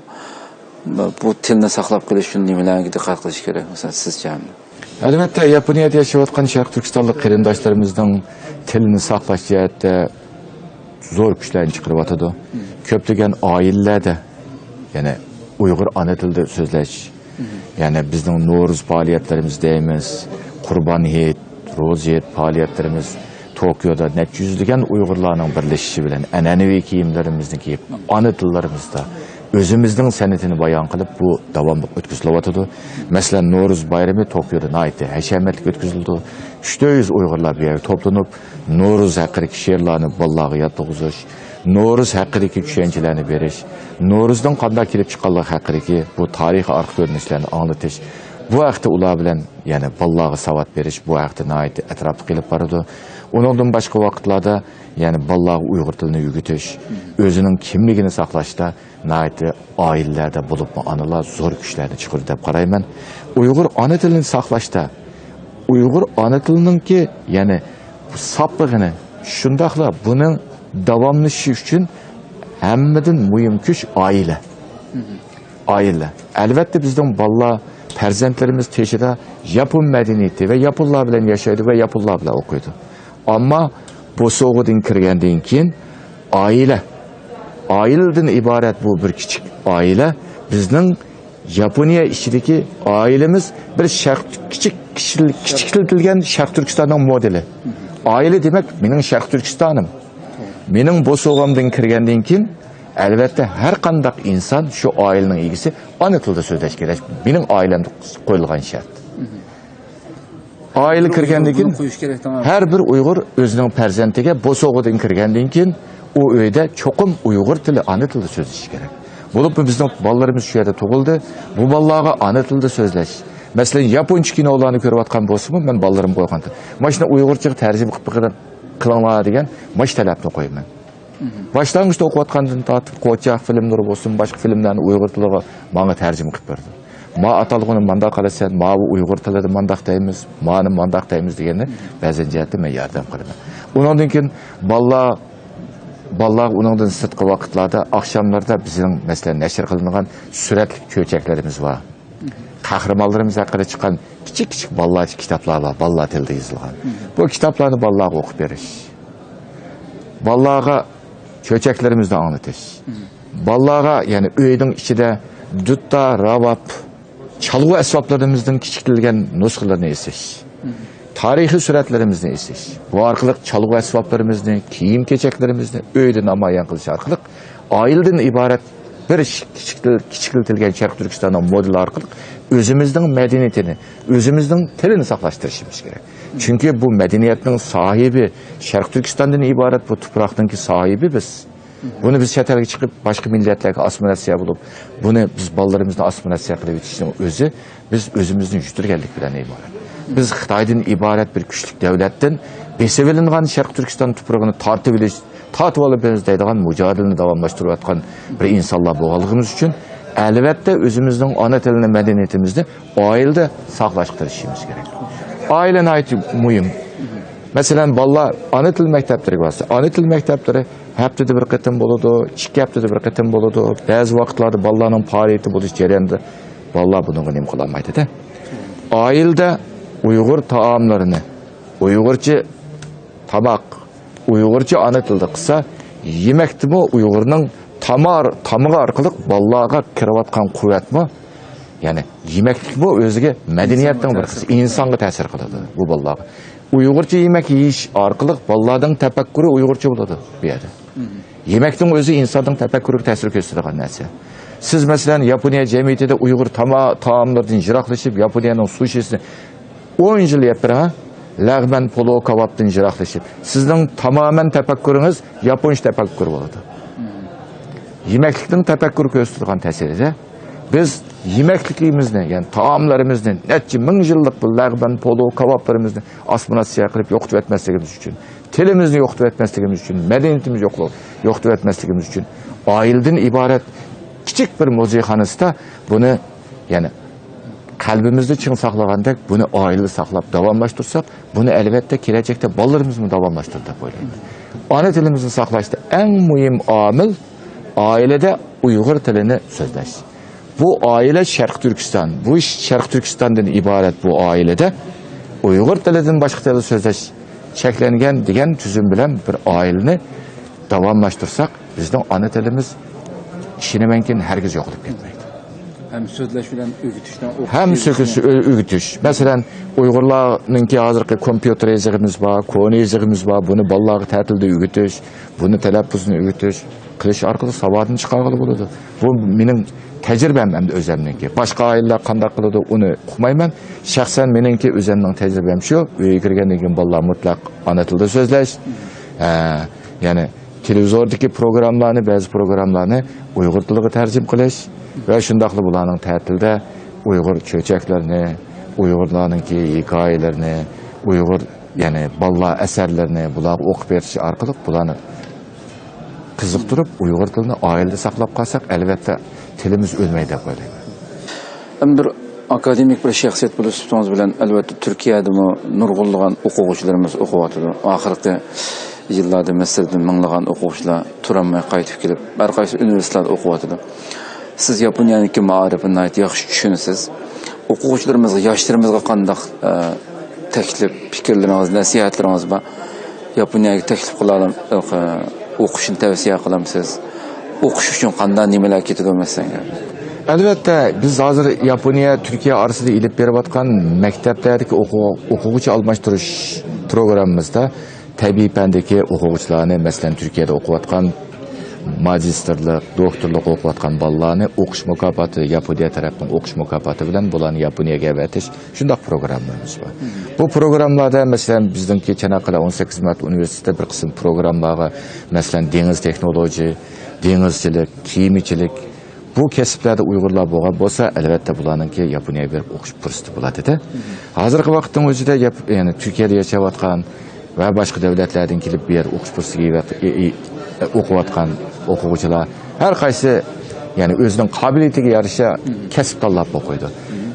بۇ تىلنى ساقلاپ قېلىش ئۈچۈن نېمىلەرگە دىققەت قىلىش كېرەك، مەسىلەن، سىزچە؟ ئەلۋەتتە، ياپونىيەدە ياشاۋاتقان شەرقىي تۈركىستانلىق قېرىنداشلىرىمىزنىڭ تىلىنى ساقلاش جەھەتتە زور كۈچلەرنى چىقىرىۋاتىدۇ. كۆپلىگەن ئائىلىلەردە، يەنى ئۇيغۇر ئانا تىلىدا سۆزلەش، يەنى بىزنىڭ نورۇز پائالىيەتلىرىمىز دەيمىز، قۇربان ھېيت، روزا ھېيت پائالىيەتلىرىمىز، توكيودا نەچچە يۈزلىگەن ئۇيغۇرلارنىڭ بىرلىشىشى بىلەن ئەنئەنىۋى كىيىملىرىمىزنى كىيىپ، ئانا تىللىرىمىزدا ئۆزىمىزنىڭ سەنئىتىنى بايان قىلىپ، بۇ داۋاملىق ئۆتكۈزۈلۈۋاتىدۇ. مەسىلەن، نورۇز بايرىمى توكيودا ناھايىتى ھەشەمەتلىك ئۆتكۈزۈلىدۇ. ئۈچ تۆت يۈز ئۇيغۇرلار بۇ يەرگە توپلىنىپ، نورۇز ھەققىدىكى شېئىرلارنى بالىلارغا يادلىغۇزۇش، نورۇز ھەققىدىكى چۈشەنچىلەرنى بېرىش، نورۇزنىڭ قانداق كېلىپ چىققانلىقى ھەققىدىكى بۇ تارىخىي ئارقا كۆرۈنۈشلەرنى ئاڭلىتىش، بۇ ھەقتە ئۇلار بىلەن، يەنى بالىلارغا ساۋات بېرىش، بۇ ھەقتە ناھايىتى ئەتراپلىق ئېلىپ بارىدۇ. ئۇنىڭدىن باشقا ۋاقىتلاردا، يەنى بالىلارغا ئۇيغۇر تىلىنى ئۆگىتىش، ئۆزىنىڭ كىملىكىنى ساقلاشتا ناھايىتى ئائىلىلەردە، بولۇپمۇ ئانىلار زور كۈچلەرنى چىقىرىدۇ دەپ قارايمەن. ئۇيغۇر ئانا تىلىنى ساقلاشتا، ئۇيغۇر ئانا تىلىنىڭكى، يەنى ساپلىقىنى، شۇنداقلا بۇنىڭ داۋاملىشىشى ئۈچۈن ھەممىدىن مۇھىم كۈچ ئائىلە. ئائىلە. ئەلۋەتتە، بىزنىڭ بالىلار، پەرزەنتلىرىمىز تېشىدا ياپون مەدەنىيىتى ۋە ياپونلار بىلەن ياشايدۇ ۋە ياپونلار بىلەن ئوقۇيدۇ. ئەمما بوسۇغىدىن كىرگەندىن كېيىن ئائىلە، ئائىلىدىن ئىبارەت بۇ بىر كىچىك ئائىلە بىزنىڭ ياپونىيە ئىچىدىكى ئائىلىمىز بىر شەرق، كىچىك، كىچىكلىتىلگەن شەرق تۈركىستاننىڭ مودېلى. ئائىلە دېمەك، مېنىڭ شەرق تۈركىستانىم. مېنىڭ بوسۇغامدىن كىرگەندىن كېيىن، ئەلۋەتتە، ھەر قانداق ئىنسان شۇ ئائىلىنىڭ ئىگىسى ئانا تىلدا سۆزلەش كېرەك. مېنىڭ ئائىلەمدە قويۇلغان شەرت. ئائىلە كىرگەندىن كېيىن، ھەر بىر ئۇيغۇر ئۆزىنىڭ پەرزەنتىگە بوسۇغىدىن كىرگەندىن كېيىن، ئۇ ئۆيدە چوقۇم ئۇيغۇر تىلى، ئانا تىلىدا سۆزلىشى كېرەك. بولۇپمۇ بىزنىڭ بالىلىرىمىز شۇ يەردە تۇغۇلدى. بۇ بالىلارغا ئانا تىلىدا سۆزلەش. مەسىلەن، ياپونچە كىنولارنى كۆرۈۋاتقان بولسىمۇ، مەن بالىلىرىمغا قويغان، ماشۇنى ئۇيغۇرچىغا تەرجىمە قىلىپ بېقىڭ، قىلىڭلار دېگەن ماش تەلەپنى قويىمەن. باشلانغۇچتا ئوقۇۋاتقاندىن تارتىپ، قوچاق فىلىملىرى بولسۇن، باشقا فىلىملەرنى ئۇيغۇر تىلىغا ماڭا تەرجىمە قىلىپ بەردى. ما ئاتالغۇنى مانداق قىلىسەن، ماۋۇ ئۇيغۇر تىلىدا مانداق دەيمىز، مانى مانداق دەيمىز دېگەننى بەزى جەھەتتە مەن ياردەم قىلىمەن. ئۇنىڭدىن كېيىن بالىلار، بالىلارغا ئۇنىڭدىن سىرتقى ۋاقىتلاردا، ئاخشاملاردا بىزنىڭ، مەسىلەن، نەشر قىلىنغان سۈرەتلىك چۆچەكلىرىمىز بار. قەھرىمانلىرىمىز ھەققىدە چىققان كىچىك-كىچىك بالىلارچە كىتابلار بار، بالىلار تىلىدا يېزىلغان. بۇ كىتابلارنى بالىلارغا ئوقۇپ بېرىش. بالىلارغا چۆچەكلىرىمىزنى ئاڭلىتىش. بالىلارغا، يەنى ئۆينىڭ ئىچىدە دۇتتا، راۋاب، چالغۇ ئەسۋابلىرىمىزدىن كىچىكلىگەن نۇسخىلىرىنى ئېسىش. تارىخىي سۈرەتلىرىمىزنى ئېسىش. بۇ ئارقىلىق چالغۇ ئەسۋابلىرىمىزنى، كىيىم-كېچەكلىرىمىزنى ئۆيدە نامايان قىلىش ئارقىلىق ئائىلىدىن ئىبارەت بىر كىچىكلىتىلگەن شەرقىي تۈركىستاننىڭ مودېلى ئارقىلىق ئۆزىمىزنىڭ مەدەنىيىتىنى، ئۆزىمىزنىڭ تىلىنى ساقلاشتۇرۇشىمىز كېرەك. چۈنكى بۇ مەدەنىيەتنىڭ ساھىبى، شەرقىي تۈركىستاندىن ئىبارەت بۇ تۇپراقنىڭكى ساھىبى بىز. بۇنى بىز چەت ئەلگە چىقىپ، باشقا مىللەتلەرگە ئاسسىمىلياتسىيە بولۇپ، بۇنى بىز بالىلىرىمىزنى ئاسسىمىلياتسىيە قىلىۋېتىشنىڭ ئۆزى بىز ئۆزىمىزنى يۈتتۈرگەنلىك بىلەن ئىبارەت. بىز خىتايدىن ئىبارەت بىر كۈچلۈك دۆلەتتىن بېسىۋېلىنغان شەرقىي تۈركىستان تۇپرىقىنى تارتىۋېلىش، تارتىۋالىمىز دەيدىغان مۇجادىلىنى داۋاملاشتۇرۇۋاتقان بىر ئىنسانلار بولغانلىقىمىز ئۈچۈن، ئەلۋەتتە، ئۆزىمىزنىڭ ئانا تىلىنى، مەدەنىيىتىمىزنى ئائىلىدە ساقلاشقا تىرىشىشىمىز كېرەك. ئائىلە ناھايىتى مۇھىم. مەسىلەن، بالىلار ئانا تىل مەكتەپلىرىگە بارسا، ئانا تىل مەكتەپلىرى ھەپتىدە بىر قېتىم بولىدۇ، ئىككى ھەپتىدە بىر قېتىم بولىدۇ. بەزى ۋاقىتلاردا بالىلارنىڭ پائالىيىتى بولۇش جەريانىدا بالىلار بۇنىڭغا نېمە قىلالمايدۇ-دە. ئائىلىدە ئۇيغۇر تائاملىرىنى، ئۇيغۇرچە تاماق، ئۇيغۇرچە ئانا تىلدا قىلسا، يېمەكتىمۇ ئۇيغۇرنىڭ تامار-، تامىقى ئارقىلىق بالىلارغا كىرىۋاتقان قۇۋۋەتمۇ، يەنى يېمەكلىكمۇ ئۆزىگە مەدەنىيەتنىڭ بىر قىسمى، ئىنسانغا تەسىر قىلىدۇ بۇ بالىلارغا. ئۇيغۇرچە يېمەك يېيىش ئارقىلىق بالىلارنىڭ تەپەككۇرى ئۇيغۇرچە بولىدۇ بۇ يەردە. يېمەكنىڭ ئۆزى ئىنساننىڭ تەپەككۇرىغا تەسىر كۆرسىتىدىغان نەرسە. سىز، مەسىلەن، ياپونىيە جەمئىيىتىدە ئۇيغۇر تاما-، تائاملىرىدىن يىراقلىشىپ، ياپونىيەنىڭ سۇشىسىنى ئون يىل يەپ بېرىڭ، ھە؟ لەغمەن، پولۇ كاۋاپتىن يىراقلىشىپ، سىزنىڭ تامامەن تەپەككۇرىڭىز ياپونچە تەپەككۇر بولىدۇ. يېمەكلىكنىڭ تەپەككۇر كۆرسىتىدىغان تەسىرىدە، بىز يېمەكلىكىمىزنى، يەنى تائاملىرىمىزنى، نەچچە مىڭ يىللىق بۇ لەغمەن، پولۇ كاۋاپلىرىمىزنى ئاسسىمىلياتسىيە قىلىپ يوقىتىۋەتمەسلىكىمىز ئۈچۈن، تىلىمىزنى يوقىتىۋەتمەسلىكىمىز ئۈچۈن، مەدەنىيىتىمىزنى يوقلا-، يوقىتىۋەتمەسلىكىمىز ئۈچۈن، ئائىلىدىن ئىبارەت كىچىك بىر مۇزېيخانىسىدا بۇنى، يەنى قەلبىمىزدە چىڭ ساقلىغاندەك، بۇنى ئائىلىدە ساقلاپ داۋاملاشتۇرساق، بۇنى ئەلۋەتتە كېلەچەكتە بالىلىرىمىزمۇ داۋاملاشتۇرىدۇ دەپ ئويلايمەن. ئانا تىلىمىزنى ساقلاشتا ئەڭ مۇھىم ئامىل ئائىلىدە ئۇيغۇر تىلىنى سۆزلەش. بۇ ئائىلە شەرقىي تۈركىستان، بۇ شەرقىي تۈركىستاندىن ئىبارەت بۇ ئائىلىدە ئۇيغۇر تىلىدىن باشقا تىلدا سۆزلەش چەكلەنگەن دېگەن تۈزۈم بىلەن بىر ئائىلىنى داۋاملاشتۇرساق، بىزنىڭ ئانا تىلىمىز، ئىشىنىمەنكى، ھەرگىز يوقىلىپ كەتمەيدۇ. ھەم سۆزلەش بىلەن ئۆگىتىشنىڭ ھەم سۆكۈش، ئۆ-، ئۆگىتىش. مەسىلەن، ئۇيغۇرلارنىڭكى ھازىرقى كومپيۇتېر يېزىقىمىز بار، كونا يېزىقىمىز بار، بۇنى بالىلارغا تەتۈلدە ئۆگىتىش، بۇنى تەلەپپۇزنى ئۆگىتىش، قىلىش ئارقىلىق ساۋادىنى چىقارغىلى بولىدۇ. بۇ مېنىڭ تەجرىبەم ئەمدى ئۆزەمنىڭكى. باشقا ئائىلىلەر قانداق قىلىدۇ، ئۇنى ئۇقمايمەن. شەخسەن مېنىڭكى ئۆزەمنىڭ تەجرىبەم شۇ، ئۆيگە كىرگەندىن كېيىن بالىلار مۇتلەق ئانا تىلدا سۆزلەش، ئە، يەنى تېلېۋىزوردىكى پروگراممىلارنى، بەزى پروگراممىلارنى ئۇيغۇر تىلىغا تەرجىمە قىلىش ۋە شۇنداقلا بۇلارنىڭ تەتىلدە ئۇيغۇر چۆچەكلىرىنى، ئۇيغۇرلارنىڭكى ھېكايىلىرىنى، ئۇيغۇر، يەنى بالىلار ئەسەرلىرىنى بۇلارغا ئوقۇپ بېرىش ئارقىلىق بۇلارنى قىزىقتۇرۇپ، ئۇيغۇر تىلىنى ئائىلىدە ساقلاپ قالساق، ئەلۋەتتە، تىلىمىز ئۆلمەيدۇ دەپ ئويلايمەن. ئەمدى بىر ئاكادېمىك بىر شەخسىيەت بولۇش سۈپىتىڭىز بىلەن، ئەلۋەتتە، تۈركىيەدىمۇ نۇرغۇنلىغان ئوقۇغۇچىلىرىمىز ئوقۇۋاتىدۇ. ئاخىرقى يىللاردا مىسىردىن مىڭلىغان ئوقۇغۇچىلار تۇرالماي قايتىپ كېلىپ، ھەر قايسى ئۇنىۋېرسىتېتلاردا ئوقۇۋاتىدۇ. سىز ياپونىيەنىڭكى مائارىپىنى ناھايىتى ياخشى چۈشىنىسىز. ئوقۇغۇچىلىرىمىزغا، ياشلىرىمىزغا قانداق، ئە، تەكلىپ، پىكىرلىرىڭىز، نەسىھەتلىرىڭىز بار؟ ياپونىيەگە تەكلىپ قىلالام-، ئە، ئوقۇشنى تەۋسىيە قىلامسىز؟ ئوقۇش ئۈچۈن قانداق نېمىلەر كېتىدۇ، مەسىلەن؟ ئەلۋەتتە، بىز ھازىر ياپونىيە، تۈركىيە ئارىسىدا ئېلىپ بېرىۋاتقان مەكتەپلەردىكى ئوقۇ-، ئوقۇغۇچى ئالماشتۇرۇش پروگراممىمىزدا تەبىئىي پەندىكى ئوقۇغۇچىلارنى، مەسىلەن، تۈركىيەدە ئوقۇۋاتقان ماگىستىرلىق، دوكتورلۇق ئوقۇۋاتقان بالىلارنى ئوقۇش مۇكاپاتى، ياپونىيە تەرەپنىڭ ئوقۇش مۇكاپاتى بىلەن بۇلارنى ياپونىيەگە ئەۋەتىش، شۇنداق پروگراممىمىز بار. بۇ پروگراممىلاردا، مەسىلەن، بىزنىڭكى چاناققالە ئون سەككىز مارت ئۇنىۋېرسىتېتىدا بىر قىسىم پروگراممىلارغا، مەسىلەن، دېڭىز تېخنولوگىيە، دېڭىزچىلىك، كېمىچىلىك، بۇ كەسىپلەردە ئۇيغۇرلار بولغان بولسا، ئەلۋەتتە، بۇلارنىڭكى ياپونىيەگە بېرىپ ئوقۇش پۇرسىتى بولاتتى. ھازىرقى ۋاقىتنىڭ ئۆزىدە ياپ-، يەنى تۈركىيەدە ياشاۋاتقان ۋە باشقا دۆلەتلەردىن كېلىپ بۇ يەردە ئوقۇش پۇرسىتىگە ئىگە-، ئى-، ئى-، ئوقۇۋاتقان ئوقۇغۇچىلار ھەر قايسى، يەنى ئۆزىنىڭ قابىلىيىتىگە يارىشا كەسىپ تاللاپ ئوقۇيدۇ.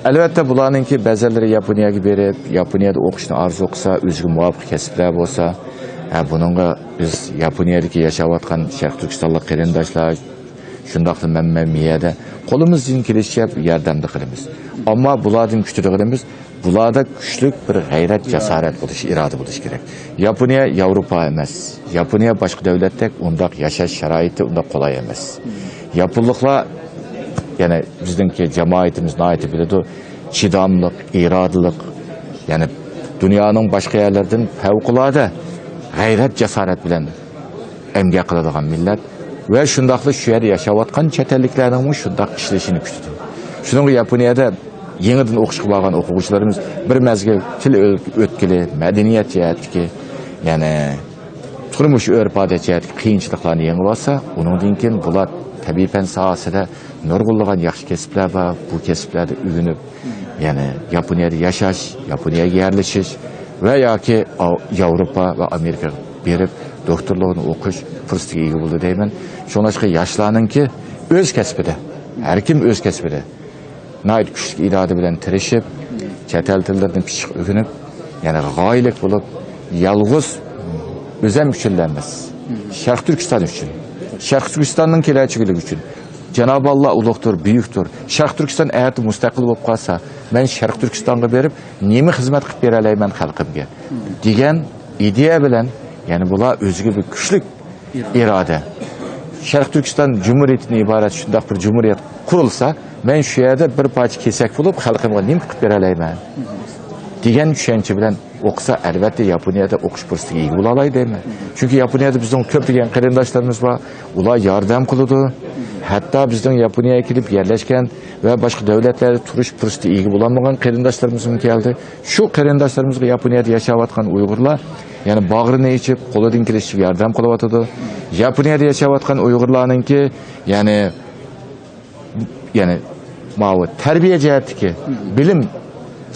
ئەلۋەتتە، بۇلارنىڭكى بەزىلىرى ياپونىيەگە بېرىپ، ياپونىيەدە ئوقۇشنى ئارزۇ قىلسا، ئۆزىگە مۇۋاپىق كەسىپلەر بولسا، ھە، بۇنىڭغا بىز ياپونىيەدىكى ياشاۋاتقان شەرقىي تۈركىستانلىق قېرىنداشلار، شۇنداقلا مەن، مەن مۇ يەردە قولىمىزدىن كېلىشىچە ياردەمدە قىلىمىز. ئەمما بۇلاردىن كۈتىدىغىنىمىز، بۇلاردا كۈچلۈك بىر غەيرەت، جاسارەت بولۇش، ئىرادە بولۇش كېرەك. ياپونىيە ياۋروپا ئەمەس. ياپونىيە باشقا دۆلەتتەك ئۇنداق ياشاش شارائىتى ئۇنداق قولاي ئەمەس. ياپونلۇقلار، يەنى بىزنىڭكى جامائىتىمىز ناھايىتى بىلىدۇ، چىداملىق، ئىرادىلىق، يەنى دۇنيانىڭ باشقا يەرلىرىدىن پەۋقۇلئاددە غەيرەت، جاسارەت بىلەن ئەمگەك قىلىدىغان مىللەت ۋە شۇنداقلا شۇ يەردە ياشاۋاتقان چەت ئەللىكلەرنىڭمۇ شۇنداق ئىشلىشىنى كۈتىدۇ. شۇنىڭغا ياپونىيەدە يېڭىدىن ئوقۇشقا بارغان ئوقۇغۇچىلىرىمىز بىر مەزگىل تىل ئۆ-، ئۆتكىلى، مەدەنىيەت جەھەتتىكى، يەنى تۇرمۇش ئۆرپ-ئادەت جەھەتتىكى قىيىنچىلىقلارنى يېڭىۋالسا، ئۇنىڭدىن كېيىن بۇلار تەبىئىي پەن ساھەسىدە نۇرغۇنلىغان ياخشى كەسىپلەر بار. بۇ كەسىپلەردە ئۆگىنىپ، يەنى ياپونىيەدە ياشاش، ياپونىيەگە يەرلىشىش ۋە ياكى ئاۋ-، ياۋروپا ۋە ئامېرىكىغا بېرىپ دوكتورلۇقنى ئوقۇش پۇرسىتىگە ئىگە بولىدۇ دەيمەن. شۇڭلاشقا ياشلارنىڭكى ئۆز كەسپىدە، ھەر كىم ئۆز كەسپىدە ناھايىتى كۈچلۈك ئىرادە بىلەن تىرىشىپ، چەت ئەل تىللىرىنى پىششىق ئۆگىنىپ، يەنى غايىلىك بولۇپ، يالغۇز ئۆزەم ئۈچۈنلا ئەمەس، شەرقىي تۈركىستان ئۈچۈن، شەرقىي تۈركىستاننىڭ كېلەچىكى ئۈچۈن، جانابى ئاللا ئۇلۇغدۇر، بۈيۈكتۇر. شەرقىي تۈركىستان ئەتە مۇستەقىل بولۇپ قالسا، مەن شەرقىي تۈركىستانغا بېرىپ نېمە خىزمەت قىلىپ بېرەلەيمەن خەلقىمگە دېگەن ئىدىيە بىلەن، يەنى بۇلار ئۆزىگە بىر كۈچلۈك ئىرادە. شەرقىي تۈركىستان جۇمھۇرىيىتىدىن ئىبارەت شۇنداق بىر جۇمھۇرىيەت قۇرۇلسا، مەن شۇ يەردە بىر پارچە كېسەك بولۇپ، خەلقىمگە نېمە قىلىپ بېرەلەيمەن دېگەن چۈشەنچە بىلەن ئوقۇسا، ئەلۋەتتە ياپونىيەدە ئوقۇش پۇرسىتىگە ئىگە بولالاي دەيمەن. چۈنكى ياپونىيەدە بىزنىڭ كۆپلىگەن قېرىنداشلىرىمىز بار، ئۇلار ياردەم قىلىدۇ. ھەتتا بىزنىڭ ياپونىيەگە كېلىپ يەرلەشكەن ۋە باشقا دۆلەتلەردە تۇرۇش پۇرسىتى ئىگە بولالمىغان قېرىنداشلىرىمىزمۇ كەلدى. شۇ قېرىنداشلىرىمىزغا ياپونىيەدە ياشاۋاتقان ئۇيغۇرلار، يەنى باغرىنى ئېچىپ، قولىدىن كېلىشىچە ياردەم قىلىۋاتىدۇ. ياپونىيەدە ياشاۋاتقان ئۇيغۇرلارنىڭكى، يەنى، يەنى ماۋۇ تەربىيە جەھەتتىكى، بىلىم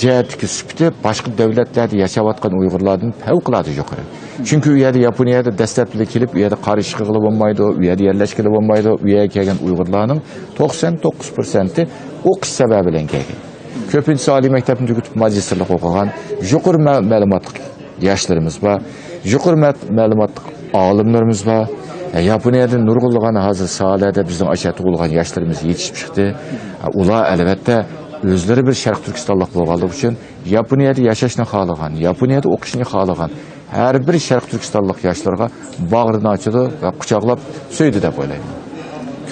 جەھەتتىكى سۈپىتى باشقا دۆلەتلەردە ياشاۋاتقان ئۇيغۇرلاردىن پەۋقۇلئاددە يۇقىرى. چۈنكى ئۇ يەردە، ياپونىيەدە دەسلەپتىلا كېلىپ، ئۇ يەردە قارا ئىش قىلغىلى بولمايدۇ، ئۇ يەردە يەرلەشكىلى بولمايدۇ. ئۇ يەرگە كەلگەن ئۇيغۇرلارنىڭ توقسان توققۇز پىرسەنتى ئوقۇش سەۋەبى بىلەن كەلگەن. كۆپىنچىسى ئالىي مەكتەپنى تۈگىتىپ، ماگىستىرلىق ئوقۇغان، يۇقىرى مە-، مەلۇماتلىق ياشلىرىمىز بار، يۇقىرى مە-، مەلۇماتلىق ئالىملىرىمىز بار. ياپونىيەدە نۇرغۇنلىغان ھازىر ساھەلەردە بىزنىڭ ئاشۇ تۇغۇلغان ياشلىرىمىز يېتىشىپ چىقتى. ئۇلار، ئەلۋەتتە، ئۆزلىرى بىر شەرقىي تۈركىستانلىق بولغانلىقى ئۈچۈن، ياپونىيەدە ياشاشنى خالىغان، ياپونىيەدە ئوقۇشنى خالىغان ھەر بىر شەرقىي تۈركىستانلىق ياشلىرىغا باغرىنى ئاچىدۇ ۋە قۇچاقلاپ سۆيىدۇ دەپ ئويلايمەن.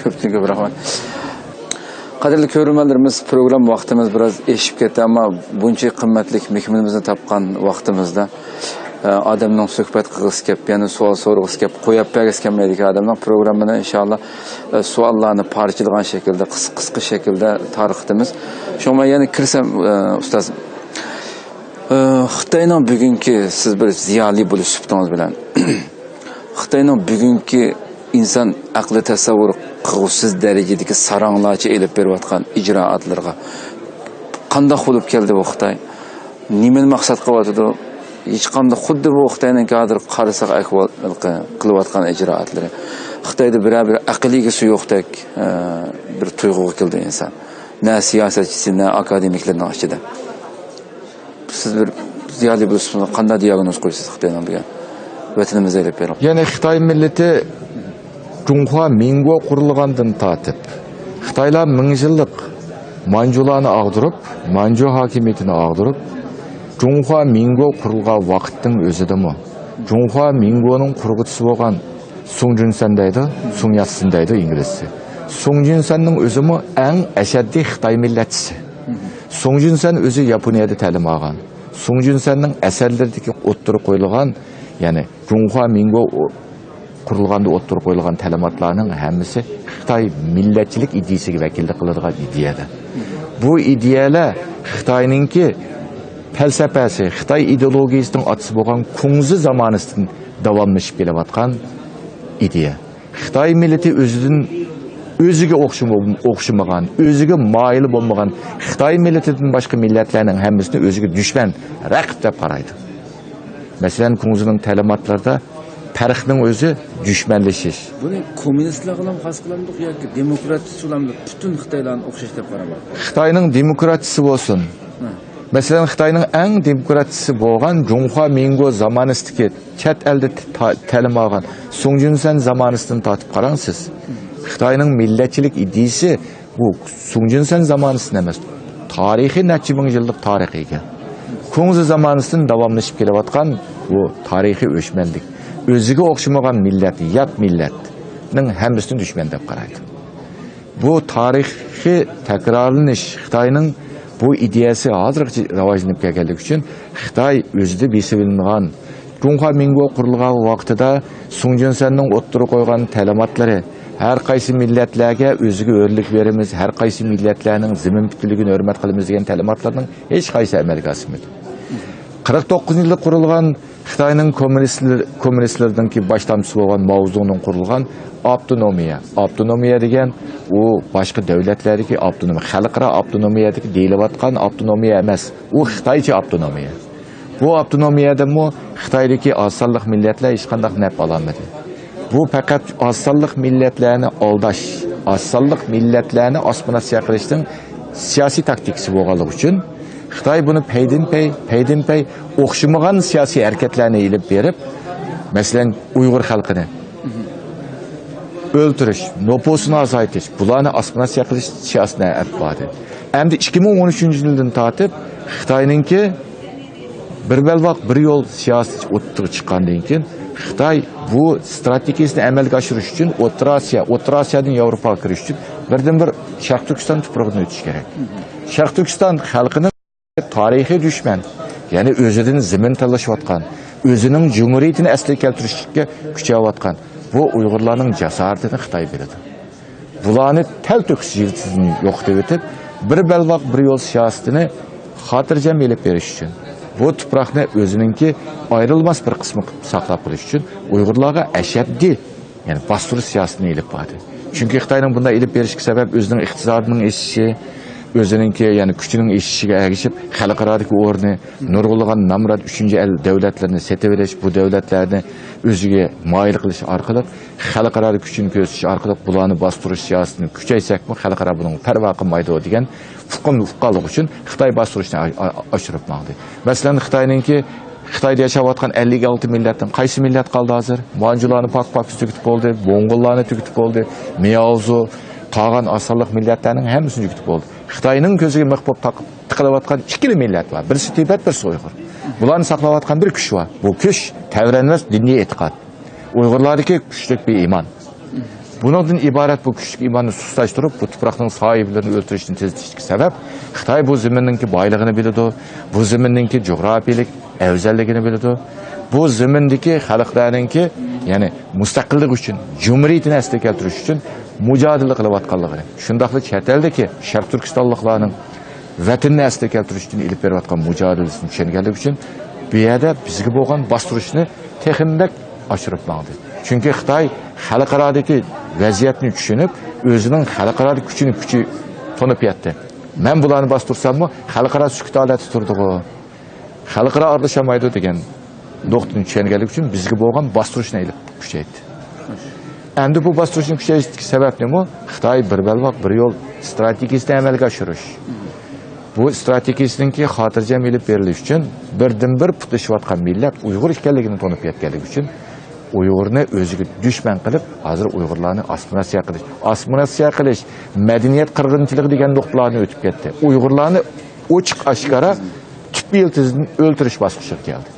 كۆپتىن كۆپ رەھمەت. قەدىرلىك كۆرۈرمەنلىرىمىز، پروگرامما ۋاقتىمىز بىراز ئېشىپ كەتتى، ئەمما بۇنچە قىممەتلىك مېھمىنىمىزنى تاپقان ۋاقتىمىزدا، ئە، ئادەمنىڭ سۆھبەت قىلغۇسى كەپ، يەنە سوئال سورىغۇسى كەپ، قويۇپ بەرگۈسى كەلمەيدىكەن ئادەمنىڭ. پروگراممىنى ئىنشاللا، ئە، سوئاللارنى پارچىلىغان شەكىلدە، قىس-، قىسقا شەكىلدە تارقىتىمىز. شۇڭا مەن يەنە كىرسەم، ئە، ئۇستاز، ئە، خىتاينىڭ بۈگۈنكى، سىز بىر زىيالىي بولۇش سۈپىتىڭىز بىلەن، خىتاينىڭ بۈگۈنكى ئىنسان ئەقلى تەسەۋۋۇر قىلغۇسىز دەرىجىدىكى ساراڭلارچە ئېلىپ بېرىۋاتقان ئىجرائاتلىرىغا قانداق بولۇپ كەلدى بۇ خىتاي؟ نېمىنى مەقسەت قىلىۋاتىدۇ؟ ھېچقانداق، خۇددى بۇ خىتاينىڭكى ھازىر قارىساق ئەھۋال قىلىۋاتقان ئىجرائاتلىرى. خىتايدا بىرەر بىر ئەقىل ئىگىسى يوقتەك، ئە، بىر تۇيغۇغا كېلىدۇ ئىنسان. نە سىياسەتچىسى، نە ئاكادېمىكلىرىنىڭ ئىچىدە. سىز بىر زىيالىي بولسىڭىز، قانداق دىياگنوز قويىسىز خىتاينىڭ دېگەن ۋەتىنىمىزدە ئېلىپ بېرىڭ. يەنى خىتاي مىللىتى جۇڭخۇا مىڭگو قۇرۇلغاندىن تارتىپ، خىتايلار مىڭ يىللىق مانجۇلارنى ئاغدۇرۇپ، مانجۇ ھاكىمىيىتىنى ئاغدۇرۇپ، جۇڭخۇا مىڭگو قۇرۇلغان ۋاقىتنىڭ ئۆزىدىمۇ جۇڭخۇا مىڭگونىڭ قۇرغۇچىسى بولغان سۇڭ جۈنسەن دەيدۇ، سۇڭ ياتسىن دەيدۇ ئىنگلىزچە. سۇڭ جۈنسەننىڭ ئۆزىمۇ ئەڭ ئەشەددىي خىتاي مىللەتچىسى. سۇڭ جۈنسەن ئۆزى ياپونىيەدە تەلىم ئالغان. سۇڭ جۈنسەننىڭ ئەسەرلىرىدىكى ئوتتۇرىغا قويۇلغان، يەنى جۇڭخۇا مىڭگو قۇرۇلغاندا ئوتتۇرىغا قويۇلغان تەلىماتلارنىڭ ھەممىسى خىتاي مىللەتچىلىك ئىدىيىسىگە ۋەكىللىك قىلىدىغان ئىدىيەدە. بۇ ئىدىيەلەر خىتاينىڭكى پەلسەپەسى، خىتاي ئىدېئولوگىيىسىنىڭ ئاتىسى بولغان كۇڭزى زامانىسىدىن داۋاملىشىپ كېلىۋاتقان ئىدىيە. خىتاي مىللىتى ئۆزىدىن، ئۆزىگە ئوخشىما-، ئوخشىمىغان، ئۆزىگە مايىل بولمىغان خىتاي مىللىتىدىن باشقا مىللەتلەرنىڭ ھەممىسىنى ئۆزىگە دۈشمەن، رەقىب دەپ قارايدۇ. مەسىلەن، كۇڭزىنىڭ تەلىماتلىرىدا پەرقنىڭ ئۆزى دۈشمەنلىشىش. بۇنى كوممۇنىستلارغىلا خاس قىلامدۇق ياكى دېموكراتچىلارمۇ پۈتۈن خىتايلارنى ئوخشاش دەپ قارىماقتا؟ خىتاينىڭ دېموكراتچىسى بولسۇن. ھە. مەسىلەن، خىتاينىڭ ئەڭ دېموكراتچىسى بولغان جۇڭخۇا مىڭگو زامانىسىدىكى چەت ئەلدە تا-، تەلىم ئالغان سۇڭ جۈنسەن زامانىسىدىن تارتىپ قاراڭ سىز. خىتاينىڭ مىللەتچىلىك ئىدىيىسى بۇ سۇڭ جۈنسەن زامانىسىدىن ئەمەس، تارىخىي نەچچە مىڭ يىللىق تارىخقا ئىگە. كۇڭزى زامانىسىدىن داۋاملىشىپ كېلىۋاتقان بۇ تارىخىي ئۆچمەنلىك، ئۆزىگە ئوخشىمىغان مىللەت، يات مىللەتنىڭ ھەممىسىنى دۈشمەن دەپ قارايدۇ. بۇ تارىخىي تەكرارلىنىش خىتاينىڭ بۇ ئىدىيەسى ھازىرغىچە راۋاجلىنىپ كەلگەنلىكى ئۈچۈن خىتاي ئۆزىدە بېسىۋېلىنغان جۇڭخۇا مىڭگو قۇرۇلغان ۋاقتىدا سۇڭ جۈنسەننىڭ ئوتتۇرىغا قويغان تەلىماتلىرى، ھەر قايسى مىللەتلەرگە ئۆزىگە ھۆرلۈك بېرىمىز، ھەر قايسى مىللەتلەرنىڭ زېمىن پۈتۈنلۈكىنى ھۆرمەت قىلىمىز دېگەن تەلىماتلارنىڭ ھېچقايسى ئەمەلگە ئاشمىدى. قىرىق توققۇزىنچى يىلى قۇرۇلغان خىتاينىڭ كوممۇنىستلىرى، كوممۇنىستلىرىنىڭكى باشلامچىسى بولغان ماۋزېدۇڭنىڭ قۇرۇلغان ئاپتونومىيە. ئاپتونومىيە دېگەن ئۇ باشقا دۆلەتلەردىكى ئاپتونومىيە، خەلقئارا ئاپتونومىيەدىكى دېيىلىۋاتقان ئاپتونومىيە ئەمەس. ئۇ خىتايچە ئاپتونومىيە. بۇ ئاپتونومىيەدىنمۇ خىتايدىكى ئاز سانلىق مىللەتلەر ھېچقانداق نەپ ئالالمىدى. بۇ پەقەت ئاز سانلىق مىللەتلەرنى ئالداش، ئاز سانلىق مىللەتلەرنى ئاسسىمىلياتسىيە قىلىشنىڭ سىياسىي تاكتىكىسى بولغانلىقى ئۈچۈن، خىتاي بۇنى پەيدىنپەي، پەيدىنپەي ئوخشىمىغان سىياسىي ھەرىكەتلەرنى ئېلىپ بېرىپ، مەسىلەن، ئۇيغۇر خەلقىنى ئۆلتۈرۈش، نوپۇسىنى ئازايتىش، بۇلارنى ئاسسىمىلياتسىيە قىلىش سىياسىتىنى ئەپ باردى. ئەمدى ئىككى مىڭ ئون ئۈچىنچى يىلدىن تارتىپ خىتاينىڭكى بىر بەلباغ، بىر يول سىياسىتى ئوتتۇرىغا چىققاندىن كېيىن، خىتاي بۇ ئىستراتېگىيىسىنى ئەمەلگە ئاشۇرۇش ئۈچۈن ئوتتۇرا ئاسىيا، ئوتتۇرا ئاسىيادىن ياۋروپاغا كىرىش ئۈچۈن بىردىنبىر شەرقىي تۈركىستان تۇپرىقىدىن ئۆتۈش كېرەك. شەرقىي تۈركىستان خەلقىنىڭ تارىخىي دۈشمەن، يەنى ئۆزىدىن زېمىن تالىشىۋاتقان، ئۆزىنىڭ جۇمھۇرىيىتىنى ئەسلىگە كەلتۈرۈشكە كۈچەۋاتقان بۇ ئۇيغۇرلارنىڭ جاسارىتىنى خىتاي بىلىدۇ. بۇلارنى تەلتۆكۈس يىلتىزىدىن يوقىتىۋېتىپ، بىر بەلباغ، بىر يول سىياسىتىنى خاتىرجەم ئېلىپ بېرىش ئۈچۈن، بۇ تۇپراقنى ئۆزىنىڭكى ئايرىلماس بىر قىسمى قىلىپ ساقلاپ قېلىش ئۈچۈن ئۇيغۇرلارغا ئەشەددىي، يەنى باستۇرۇش سىياسىتىنى ئېلىپ باردى. چۈنكى خىتاينىڭ بۇنداق ئېلىپ بېرىشىدىكى سەۋەب ئۆزىنىڭ ئىقتىسادىنىڭ ئېشىشى، ئۆزىنىڭكى، يەنى كۈچىنىڭ ئېشىشىگە ئەگىشىپ، خەلقئارادىكى ئورنى، نۇرغۇنلىغان نامرات ئۈچىنچى ئەل دۆلەتلىرىنى سېتىۋېلىش، بۇ دۆلەتلەرنى ئۆزىگە مايىل قىلىش ئارقىلىق، خەلقئارادا كۈچىنى كۆرسىتىش ئارقىلىق بۇلارنى باستۇرۇش سىياسىتىنى كۈچەيتسەكمۇ، خەلقئارا بۇنىڭغا پەرۋا قىلمايدۇ دېگەن ئۇقۇم، ئۇققانلىقى ئۈچۈن خىتاي باستۇرۇشنى ئا-، ئا-، ئاشۇرۇپ ماڭدى. مەسىلەن، خىتاينىڭكى، خىتايدا ياشاۋاتقان ئەللىك ئالتە مىللەتتىن قايسى مىللەت قالدى ھازىر؟ مانجۇلارنى پاك-پاكىز تۈگىتىپ بولدى، موڭغۇللارنى تۈگىتىپ بولدى، مياۋزۇ، قالغان ئاز سانلىق مىللەتلەرنىڭ ھەممىسىنى تۈگىتىپ بولدى. خىتاينىڭ كۆزىگە مىخ بولۇپ تاق-، تىقىلىۋاتقان ئىككىلا مىللەت بار. بىرسى تىبەت، بىرسى ئۇيغۇر. بۇلارنى ساقلاۋاتقان بىر كۈچ بار. بۇ كۈچ تەۋرەنمەس دىنىي ئېتىقاد. ئۇيغۇرلاردىكى كۈچلۈك بىر ئىمان. بۇنىڭدىن ئىبارەت بۇ كۈچلۈك ئىماننى سۇسلاشتۇرۇپ، بۇ تۇپراقنىڭ ساھىبلىرىنى ئۆلتۈرۈشنى تېزلىتىشتىكى سەۋەب، خىتاي بۇ زېمىننىڭكى بايلىقىنى بىلىدۇ، بۇ زېمىننىڭكى جۇغراپىيىلىك ئەۋزەللىكىنى بىلىدۇ، بۇ زېمىندىكى خەلقلەرنىڭكى، يەنى مۇستەقىللىك ئۈچۈن، جۇمھۇرىيىتىنى ئەسلىگە كەلتۈرۈش ئۈچۈن مۇجادىلە قىلىۋاتقانلىقىنى، شۇنداقلا چەت ئەلدىكى شەرقىي تۈركىستانلىقلارنىڭ ۋەتىنىنى ئەسلىگە كەلتۈرۈش ئۈچۈن ئېلىپ بېرىۋاتقان مۇجادىلىسىنى چۈشەنگەنلىكى ئۈچۈن، بۇ يەردە بىزگە بولغان باستۇرۇشنى تېخىمۇ بەك ئاشۇرۇپ ماڭدى. چۈنكى خىتاي خەلقئارادىكى ۋەزىيەتنى چۈشىنىپ، ئۆزىنىڭ خەلقئارادىكى كۈچىنى، كۈچى تونۇپ يەتتى. مەن بۇلارنى باستۇرساممۇ، خەلقئارا سۈكۈت ھالەتتە تۇرىدىغۇ. خەلقئارا ئارىلىشالمايدۇ دېگەن نۇقتىنى چۈشەنگەنلىكى ئۈچۈن بىزگە بولغان باستۇرۇشنى ئېلىپ كۈچەيتتى. ئەمدى بۇ باستۇرۇشنى كۈچەيتىشتىكى سەۋەب نېمە؟ خىتاي بىر بەلباغ، بىر يول ئىستراتېگىيىسىنى ئەمەلگە ئاشۇرۇش. بۇ ئىستراتېگىيىسىنىڭكى خاتىرجەم ئېلىپ بېرىلىشى ئۈچۈن بىردىنبىر پۇتلىشىۋاتقان مىللەت ئۇيغۇر ئىكەنلىكىنى تونۇپ يەتكەنلىكى ئۈچۈن ئۇيغۇرنى ئۆزىگە دۈشمەن قىلىپ، ھازىر ئۇيغۇرلارنى ئاسسىمىلياتسىيە قىلىش، ئاسسىمىلياتسىيە قىلىش، مەدەنىيەت قىرغىنچىلىقى دېگەن نۇقتىلارنى ئۆتۈپ كەتتى. ئۇيغۇرلارنى ئوچۇق ئاشكارا تۈپ يىلتىزىدىن ئۆلتۈرۈش باسقۇچىغا كەلدى.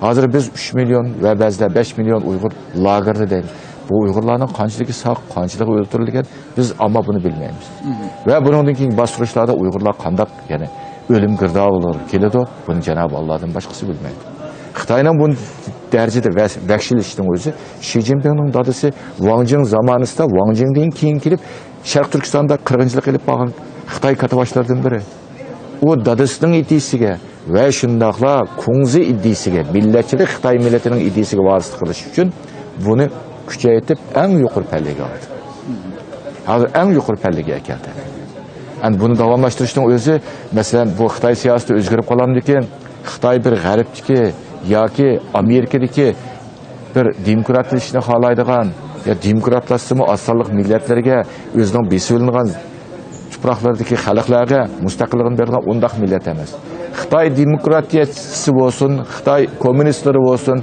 ھازىر بىز ئۈچ مىليون ۋە بەزىدە بەش مىليون ئۇيغۇر لاگېردا دەيمىز. بۇ ئۇيغۇرلارنىڭ قانچىلىكى ساق، قانچىلىكى ئۆلتۈرۈلگەن، بىز ئەمما بۇنى بىلمەيمىز. ۋە بۇنىڭدىن كېيىنكى باستۇرۇشلاردا ئۇيغۇرلار قانداق، يەنى ئۆلۈم گىردابىغا كېلىدۇ، بۇنى جانابى ئاللادىن باشقىسى بىلمەيدۇ. خىتاينىڭ بۇ دەرىجىدە ۋە-، ۋەھشىيلىشىشىنىڭ ئۆزى شى جىنپىڭنىڭ دادىسى ۋاڭ جىڭ زامانىسىدا، ۋاڭ جىڭدىن كېيىن كېلىپ شەرقىي تۈركىستاندا قىرغىنچىلىق ئېلىپ بارغان خىتاي كاتتىباشلىرىدىن بىرى. ئۇ دادىسىنىڭ ئىدىيىسىگە ۋە شۇنداقلا كۇڭزى ئىدىيىسىگە، مىللەتچىلىك خىتاي مىللىتىنىڭ ئىدىيىسىگە ۋارىسلىق قىلىش ئۈچۈن بۇنى كۈچەيتىپ، ئەڭ يۇقىرى پەللىگە ئالدى. ھازىر ئەڭ يۇقىرى پەللىگە ئەكەلدى. ئەمدى بۇنى داۋاملاشتۇرۇشنىڭ ئۆزى، مەسىلەن، بۇ خىتاي سىياسىتى ئۆزگىرىپ قالامدىكىن، خىتاي بىر غەربتىكى ياكى ئامېرىكىدىكى بىر دېموكراتلىشىشنى خالايدىغان، يا دېموكراتلاشسىمۇ ئاز سانلىق مىللەتلەرگە، ئۆزىنىڭ بېسىۋېلىنغان تۇپراقلىرىدىكى خەلقلەرگە مۇستەقىللىقىنى بېرىدىغان ئۇنداق مىللەت ئەمەس. خىتاي دېموكراتىيىچىسى بولسۇن، خىتاي كوممۇنىستلىرى بولسۇن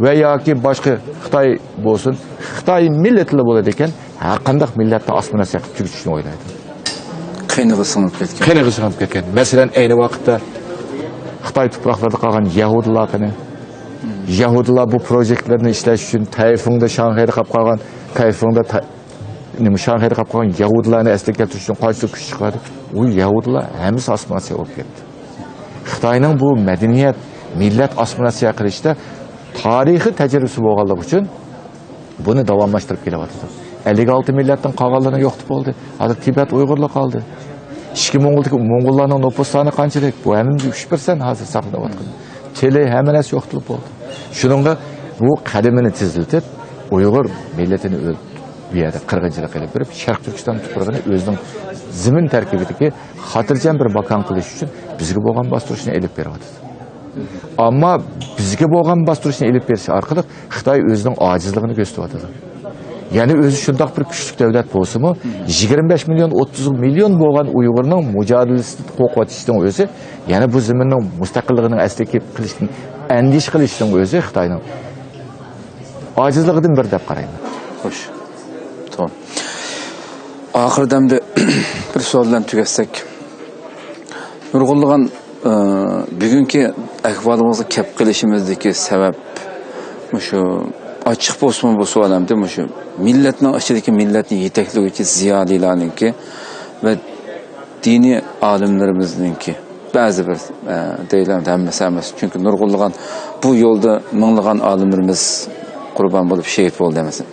ۋە ياكى باشقا خىتاي بولسۇن، خىتاي مىللىتىلا بولىدىكەن، ھەر قانداق مىللەتنى ئاسسىمىلياتسىيە قىلىپ تۈگىتىشنى ئويلايدۇ. قېنىغا سىڭىپ كەتكەن. قېنىغا سىڭىپ كەتكەن. مەسىلەن، ئەينى ۋاقىتتا خىتاي تۇپراقلىرىدا قالغان يەھۇدىيلار قېنى؟ يەھۇدىيلار بۇ پروژېكتلارنى ئىشلەش ئۈچۈن تەيفېڭدە، شاڭخەيدە قاپ قالغان، تەيفېڭدە تا-، نېمە، شاڭخەيدە قاپ قالغان يەھۇدىيلارنى ئەسلىگە كەلتۈرۈش ئۈچۈن قانچىلىك كۈچ چىقاردى؟ ئۇ يەھۇدىيلار ھەممىسى ئاسسىمىلياتسىيە بولۇپ كەتتى. خىتاينىڭ بۇ مەدەنىيەت، مىللەت ئاسسىمىلياتسىيە قىلىشتا تارىخىي تەجرىبىسى بولغانلىقى ئۈچۈن بۇنى داۋاملاشتۇرۇپ كېلىۋاتىدۇ. ئەللىك ئالتە مىللەتنىڭ قالغانلىرىنى يوقىتىپ بولدى. ھازىر تىبەت ئۇيغۇرلار قالدى. ئىچكى موڭغۇلدىكى موڭغۇللارنىڭ نوپۇس سانى قانچىلىك؟ بۇ ھەممىمىز ئۈچ پىرسەنت ھازىر ساقلىنىۋاتقان. تىلى، ھەممە نەرسە يوقىتىلىپ بولدى. شۇنىڭغا بۇ قەدىمىنى تېزلىتىپ، ئۇيغۇر مىللىتىنى ئۆل-، بۇ يەردە قىرغىنچىلىق ئېلىپ بېرىپ، شەرقىي تۈركىستان تۇپرىقىنى ئۆزىنىڭ زېمىن تەركىبىدىكى خاتىرجەم بىر ماكان قىلىش ئۈچۈن بىزگە بولغان باستۇرۇشنى ئېلىپ بېرىۋاتىدۇ. ئەمما بىزگە بولغان باستۇرۇشنى ئېلىپ بېرىش ئارقىلىق خىتاي ئۆزىنىڭ ئاجىزلىقىنى كۆرسىتىۋاتىدۇ. يەنى ئۆزى شۇنداق بىر كۈچلۈك دەۋلەت بولسىمۇ، يىگىرمە بەش مىليون، ئوتتۇز مىليون بولغان ئۇيغۇرنىڭ مۇجادىلىسىنى قوغۇپ ئېتىشنىڭ ئۆزى، يەنى بۇ زېمىننىڭ مۇستەقىللىقىنىڭ ئەسلىگە كېلىپ قېلىشىدىن ئەندىشە قىلىشنىڭ ئۆزى خىتاينىڭ ئاجىزلىقىدىن بىر دەپ قارايمەن. خوش. توغرا. ئاخىرىدا ئەمدى بىر سوئال بىلەن تۈگەتسەك. نۇرغۇنلىغان، ئى، بۈگۈنكى ئەھۋالىمىزغا كەپ قېلىشىمىزدىكى سەۋەب مۇشۇ، ئاچچىق بولسىمۇ بۇ سوئال ئەمدى مۇشۇ مىللەتنىڭ ئىچىدىكى مىللەتنى يېتەكلىگۈچى زىيالىيلارنىڭكى ۋە دىنىي ئالىملىرىمىزنىڭكى بەزى بىر، ئە، دەيلى ھەممىسى ئەمەس. چۈنكى نۇرغۇنلىغان بۇ يولدا مىڭلىغان ئالىملىرىمىز قۇربان بولۇپ شېھىت بولدى ئەمەس.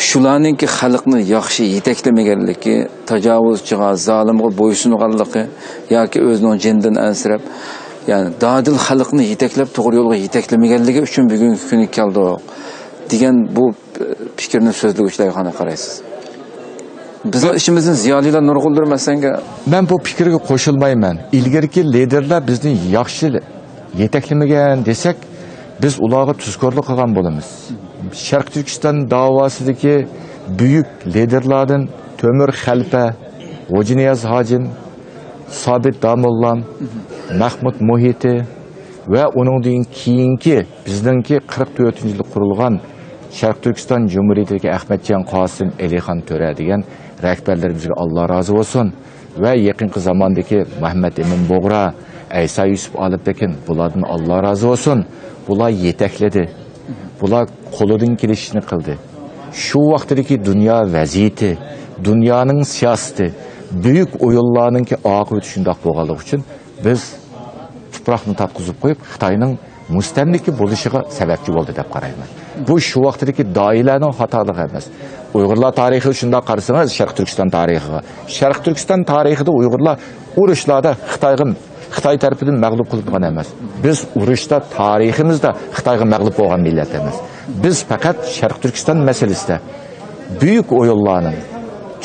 شۇلارنىڭكى خەلقنى ياخشى يېتەكلىمىگەنلىكى، تاجاۋۇزچىغا، زالىمغا بويسۇنغانلىقى ياكى ئۆزىنىڭ جېنىدىن ئەنسىرەپ، يەنى دادىل خەلقنى يېتەكلەپ، توغرا يولغا يېتەكلىمىگەنلىكى ئۈچۈن بۈگۈنكى كۈنگە كەلدۇق دېگەن بۇ پىكىرنى سۆزلىگۈچىلەرگە قانداق قارايسىز؟ بىزنىڭ ئىچىمىزدىن زىيالىيلار نۇرغۇنلىرى مەسىلەنگە. مەن بۇ پىكىرگە قوشۇلمايمەن. ئىلگىرىكى لىدېرلار بىزنى ياخشى يېتەكلىمىگەن دېسەك، بىز ئۇلارغا تۇزكورلۇق قىلغان بولىمىز. شەرقىي تۈركىستان داۋاسىدىكى بۈيۈك لىدېرلاردىن تۆمۈر خەلپە، غوجىنىياز ھاجىم، سابىت داموللام، مەخمۇت مۇھىتى ۋە ئۇنىڭدىن كېيىنكى بىزنىڭكى قىرىق تۆتىنچى يىلى قۇرۇلغان شەرقىي تۈركىستان جۇمھۇرىيىتىدىكى ئەخمەتجان قاسىم، ئەلىخان تۆرە دېگەن رەھبەرلىرىمىزگە ئاللا رازى بولسۇن. ۋە يېقىنقى زاماندىكى مەھمەت ئىمىن بۇغرا، ئەيسا يۈسۈپ ئالىپبېكىن، بۇلاردىن ئاللا رازى بولسۇن. بۇلار يېتەكلىدى. بۇلار قولىدىن كېلىشىنى قىلدى. شۇ ۋاقتىدىكى دۇنيا ۋەزىيىتى، دۇنيانىڭ سىياسىتى، بۈيۈك ئويۇنلارنىڭكى ئاقىۋىتى شۇنداق بولغانلىقى ئۈچۈن بىز تۇپراقنى تاپقۇزۇپ قويۇپ، خىتاينىڭ مۇستەملىكە بولۇشىغا سەۋەبچى بولدى دەپ قارايمەن. بۇ شۇ ۋاقتىدىكى دائىيلارنىڭ خاتالىقى ئەمەس. ئۇيغۇرلار تارىخىغا شۇنداق قارىسىڭىز، شەرقىي تۈركىستان تارىخىغا. شەرقىي تۈركىستان تارىخىدا ئۇيغۇرلار ئۇرۇشلاردا خىتايغا خىتاي تەرىپىدىن مەغلۇپ قىلىنغان ئەمەس. بىز ئۇرۇشتا تارىخىمىزدا خىتايغا مەغلۇپ بولغان مىللەت ئەمەس. بىز پەقەت شەرقىي تۈركىستان مەسىلىسىدە بۈيۈك ئويۇنلارنىڭ،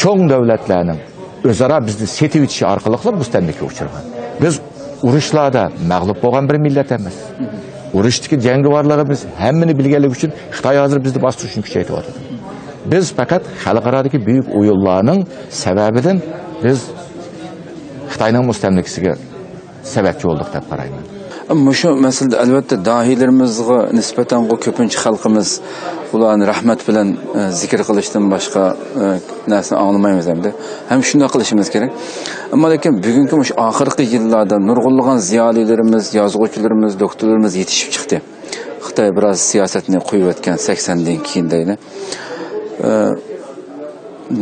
چوڭ دۆلەتلەرنىڭ ئۆزئارا بىزنى سېتىۋېتىشى ئارقىلىقلا مۇستەملىكىگە ئۇچرىغان. بىز ئۇرۇشلاردا مەغلۇپ بولغان بىر مىللەت ئەمەس. ئۇرۇشتىكى جەڭگىۋارلىرىمىز ھەممىنى بىلگەنلىكى ئۈچۈن خىتاي ھازىر بىزنى باستۇرۇشنى كۈچەيتىۋاتىدۇ. بىز پەقەت خەلقئارادىكى بۈيۈك ئويۇنلارنىڭ سەۋەبىدىن بىز خىتاينىڭ مۇستەملىكىسىگە سەۋەبچى بولدۇق دەپ قارايمەن. مۇشۇ مەسىلىدە، ئەلۋەتتە، داھىيلىرىمىزغا نىسبەتەن كۆپىنچە خەلقىمىز ئۇلارنى رەھمەت بىلەن، ئە، زىكىر قىلىشتىن باشقا، ئە، نەرسىنى ئاڭلىمايمىز ئەمدى. ھەم شۇنداق قىلىشىمىز كېرەك. ئەمما لېكىن بۈگۈنكى مۇشۇ ئاخىرقى يىللاردا نۇرغۇنلىغان زىيالىيلىرىمىز، يازغۇچىلىرىمىز، دوكتورلىرىمىز يېتىشىپ چىقتى. خىتاي بىراز سىياسەتنى قويۇۋەتكەن سەكسەندىن كېيىن دەيلى. ئە،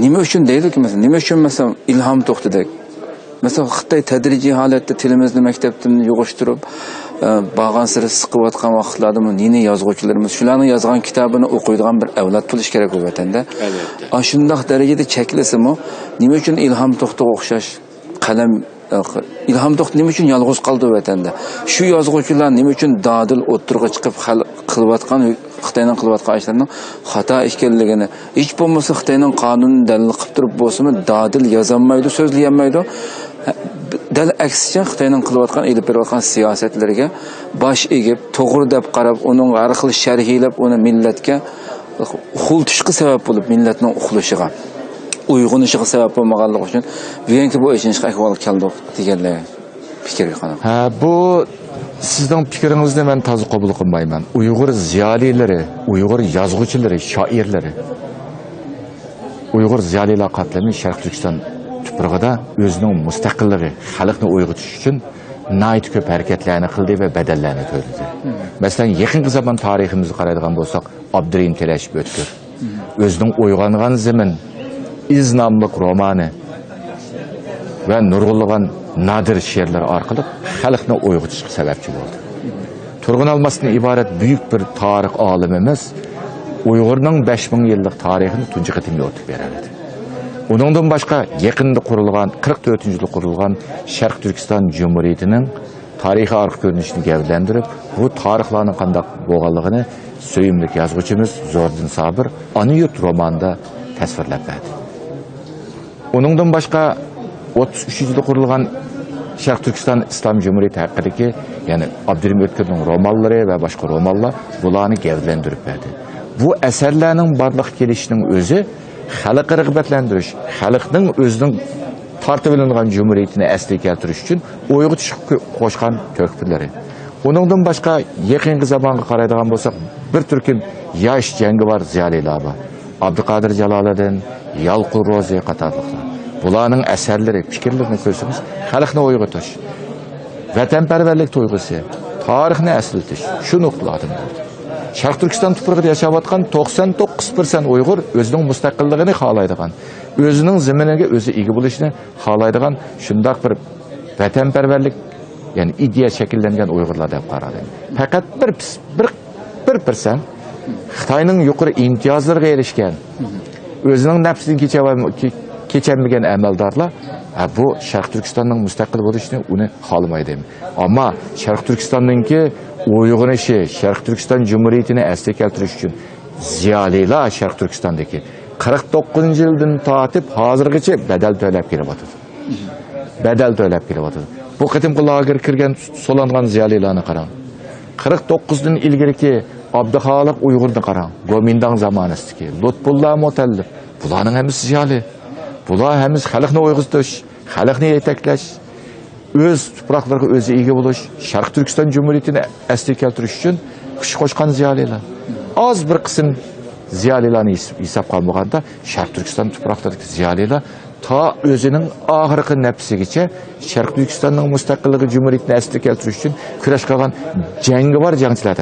نېمە ئۈچۈن دەيدۇكى، مەسىلەن، نېمە ئۈچۈن، مەسىلەن، ئىلھام توختىدەك؟ مەسىلەن، خىتاي تەدرىجىي ھالەتتە تىلىمىزنى مەكتەپتىن يىغىشتۇرۇپ، ئە، بارغانسېرى سىقىۋاتقان ۋاقىتلاردا بۇ نى-نى يازغۇچىلىرىمىز، شۇلارنىڭ يازغان كىتابىنى ئوقۇيدىغان بىر ئەۋلاد بولۇشى كېرەك بۇ ۋەتەندە. ئەلۋەتتە. ئاشۇنداق دەرىجىدە چەكلىسىمۇ، نېمە ئۈچۈن ئىلھام توختىغا ئوخشاش قەلەم، ئىلھام توختى نېمە ئۈچۈن يالغۇز قالدى ۋەتەندە؟ شۇ يازغۇچىلار نېمە ئۈچۈن دادىل ئوتتۇرىغا چىقىپ خەل-، قىلىۋاتقان، خىتاينىڭ قىلىۋاتقان ئىشلىرىنىڭ خاتا ئىكەنلىكىنى، ھېچ بولمىسا خىتاينىڭ قانۇنىنى دەلىل قىلىپ تۇرۇپ بولسىمۇ، دادىل يازالمايدۇ، سۆزلىيەلمەيدۇ. دەل ئەكسىچە، خىتاينىڭ قىلىۋاتقان، ئېلىپ بېرىۋاتقان سىياسەتلىرىگە باش ئېگىپ، توغرا دەپ قاراپ، ئۇنىڭغا ھەر خىل شەرھلەپ، ئۇنى مىللەتكە ئۇخلىتىشقا سەۋەب بولۇپ، مىللەتنىڭ ئۇخلىشىغا، ئويغىنىشىغا سەۋەب بولمىغانلىقى ئۈچۈن بۈگۈنكى بۇ ئېچىنىشلىق ئەھۋالغا كەلدۇق دېگەنلەر پىكىرگە قاراپ. ھە، بۇ سىزنىڭ پىكرىڭىزنى مەن تازا قوبۇل قىلمايمەن. ئۇيغۇر زىيالىيلىرى، ئۇيغۇر يازغۇچىلىرى، شائىرلىرى، ئۇيغۇر زىيالىيلار قاتلىمى شەرقىي تۈركىستان تۇپرىقىدا ئۆزىنىڭ مۇستەقىللىقى، خەلقنى ئويغىتىش ئۈچۈن ناھايىتى كۆپ ھەرىكەتلەرنى قىلدى ۋە بەدەللەرنى تۆلىدى. مەسىلەن، يېقىنقى زامان تارىخىمىزغا قارايدىغان بولساق، ئابدۇرېھىم تىلەشىپ ئۆتكۈر. ئۆزىنىڭ ئويغانغان زېمىن، ئىز ناملىق رومانى ۋە نۇرغۇنلىغان نادىر شېئىرلىرى ئارقىلىق خەلقنى ئويغىتىشقا سەۋەبچى بولدى. تۇرغۇن ئالماستىن ئىبارەت بۈيۈك بىر تارىخ ئالىمىمىز ئۇيغۇرنىڭ بەش مىڭ يىللىق تارىخىنى تۇنجى قېتىم يورۇتۇپ بېرەلىدى. ئۇنىڭدىن باشقا، يېقىندا قۇرۇلغان، قىرىق تۆتىنچى يىلى قۇرۇلغان شەرقىي تۈركىستان جۇمھۇرىيىتىنىڭ تارىخىي ئارقا كۆرۈنۈشىنى گەۋدىلەندۈرۈپ، بۇ تارىخلارنىڭ قانداق بولغانلىقىنى سۆيۈملۈك يازغۇچىمىز زوردىن سابىر ئانا يۇرت رومانىدا تەسۋىرلەپ بەردى. ئۇنىڭدىن باشقا، ئوتتۇز ئۈچىنچى يىلى قۇرۇلغان شەرقىي تۈركىستان ئىسلام جۇمھۇرىيىتى ھەققىدىكى، يەنى ئابدۇرېھىم ئۆتكۈرنىڭ رومانلىرى ۋە باشقا رومانلار، بۇلارنى گەۋدىلەندۈرۈپ بەردى. بۇ ئەسەرلەرنىڭ بارلىققا كېلىشىنىڭ ئۆزى خەلققە رىغبەتلەندۈرۈش، خەلقنىڭ ئۆزىنىڭ تارتىۋېلىنغان جۇمھۇرىيىتىنى ئەسلىگە كەلتۈرۈش ئۈچۈن ئويغىتىشقا قوشقان تۆھپىلىرى. ئۇنىڭدىن باشقا، يېقىنقى زامانغا قارايدىغان بولساق، بىر تۈركۈم ياش جەڭگىۋار زىيالىيلار بار. ئابدۇقادىر جالالىدىن، يالقۇن روزى قاتارلىقلار. بۇلارنىڭ ئەسەرلىرى، پىكىرلىرىنى كۆرسىڭىز، خەلقنى ئويغىتىش، ۋەتەنپەرۋەرلىك تۇيغۇسى، تارىخنى ئەسلىتىش، شۇ نۇقتىلاردىن بولدى. شەرقىي تۈركىستان تۇپرىقىدا ياشاۋاتقان توقسان توققۇز پىرسەنت ئۇيغۇر ئۆزىنىڭ مۇستەقىللىقىنى خالايدىغان، ئۆزىنىڭ زېمىنىگە ئۆزى ئىگە بولۇشنى خالايدىغان شۇنداق بىر ۋەتەنپەرۋەرلىك، يەنى ئىدىيە شەكىللەنگەن ئۇيغۇرلار دەپ قارالدى. پەقەت بىر پىس-، بىر، بىر پىرسەنت خىتاينىڭ يۇقىرى ئىمتىيازلىرىغا ئېرىشكەن، ئۆزىنىڭ نەپسىدىن كېچەۋەم-، كې-، كېچەلمىگەن ئەمەلدارلار، ھە، بۇ شەرقىي تۈركىستاننىڭ مۇستەقىل بولۇشىنى ئۇنى خالىمايدۇ. ئەمما شەرقىي تۈركىستاننىڭكى ئويغىنىشى، شەرقىي تۈركىستان جۇمھۇرىيىتىنى ئەسلىگە كەلتۈرۈش ئۈچۈن زىيالىيلار شەرقىي تۈركىستاندىكى قىرىق توققۇزىنچى يىلدىن تارتىپ ھازىرغىچە بەدەل تۆلەپ كېلىۋاتىدۇ. بەدەل تۆلەپ كېلىۋاتىدۇ. بۇ قېتىمقى لاگېرغا كىرگەن، سولانغان زىيالىيلارنى قاراڭ. قىرىق توققۇزدىن ئىلگىرىكى ئابدۇخالىق ئۇيغۇرنى قاراڭ. گومىنداڭ زامانىسىدىكى لۇتپۇللا مۇتەللىپ. بۇلارنىڭ ھەممىسى زىيالىي. بۇلار ھەممىسى خەلقنى ئويغىتىش، خەلقنى يېتەكلەش، ئۆز تۇپراقلىرىغا ئۆزى ئىگە بولۇش، شەرقىي تۈركىستان جۇمھۇرىيىتىنى ئەسلىگە كەلتۈرۈش ئۈچۈن كۈچ قوشقان زىيالىيلار. ئاز بىر قىسىم زىيالىيلارنى ھېس-، ھېسابقا ئالمىغاندا، شەرقىي تۈركىستان تۇپراقلىرىدىكى زىيالىيلار تا ئۆزىنىڭ ئاخىرقى نەپىسىگىچە شەرقىي تۈركىستاننىڭ مۇستەقىللىقى، جۇمھۇرىيىتىنى ئەسلىگە كەلتۈرۈش ئۈچۈن كۈرەش قىلغان جەڭگىۋار جەڭچىلەر دەپ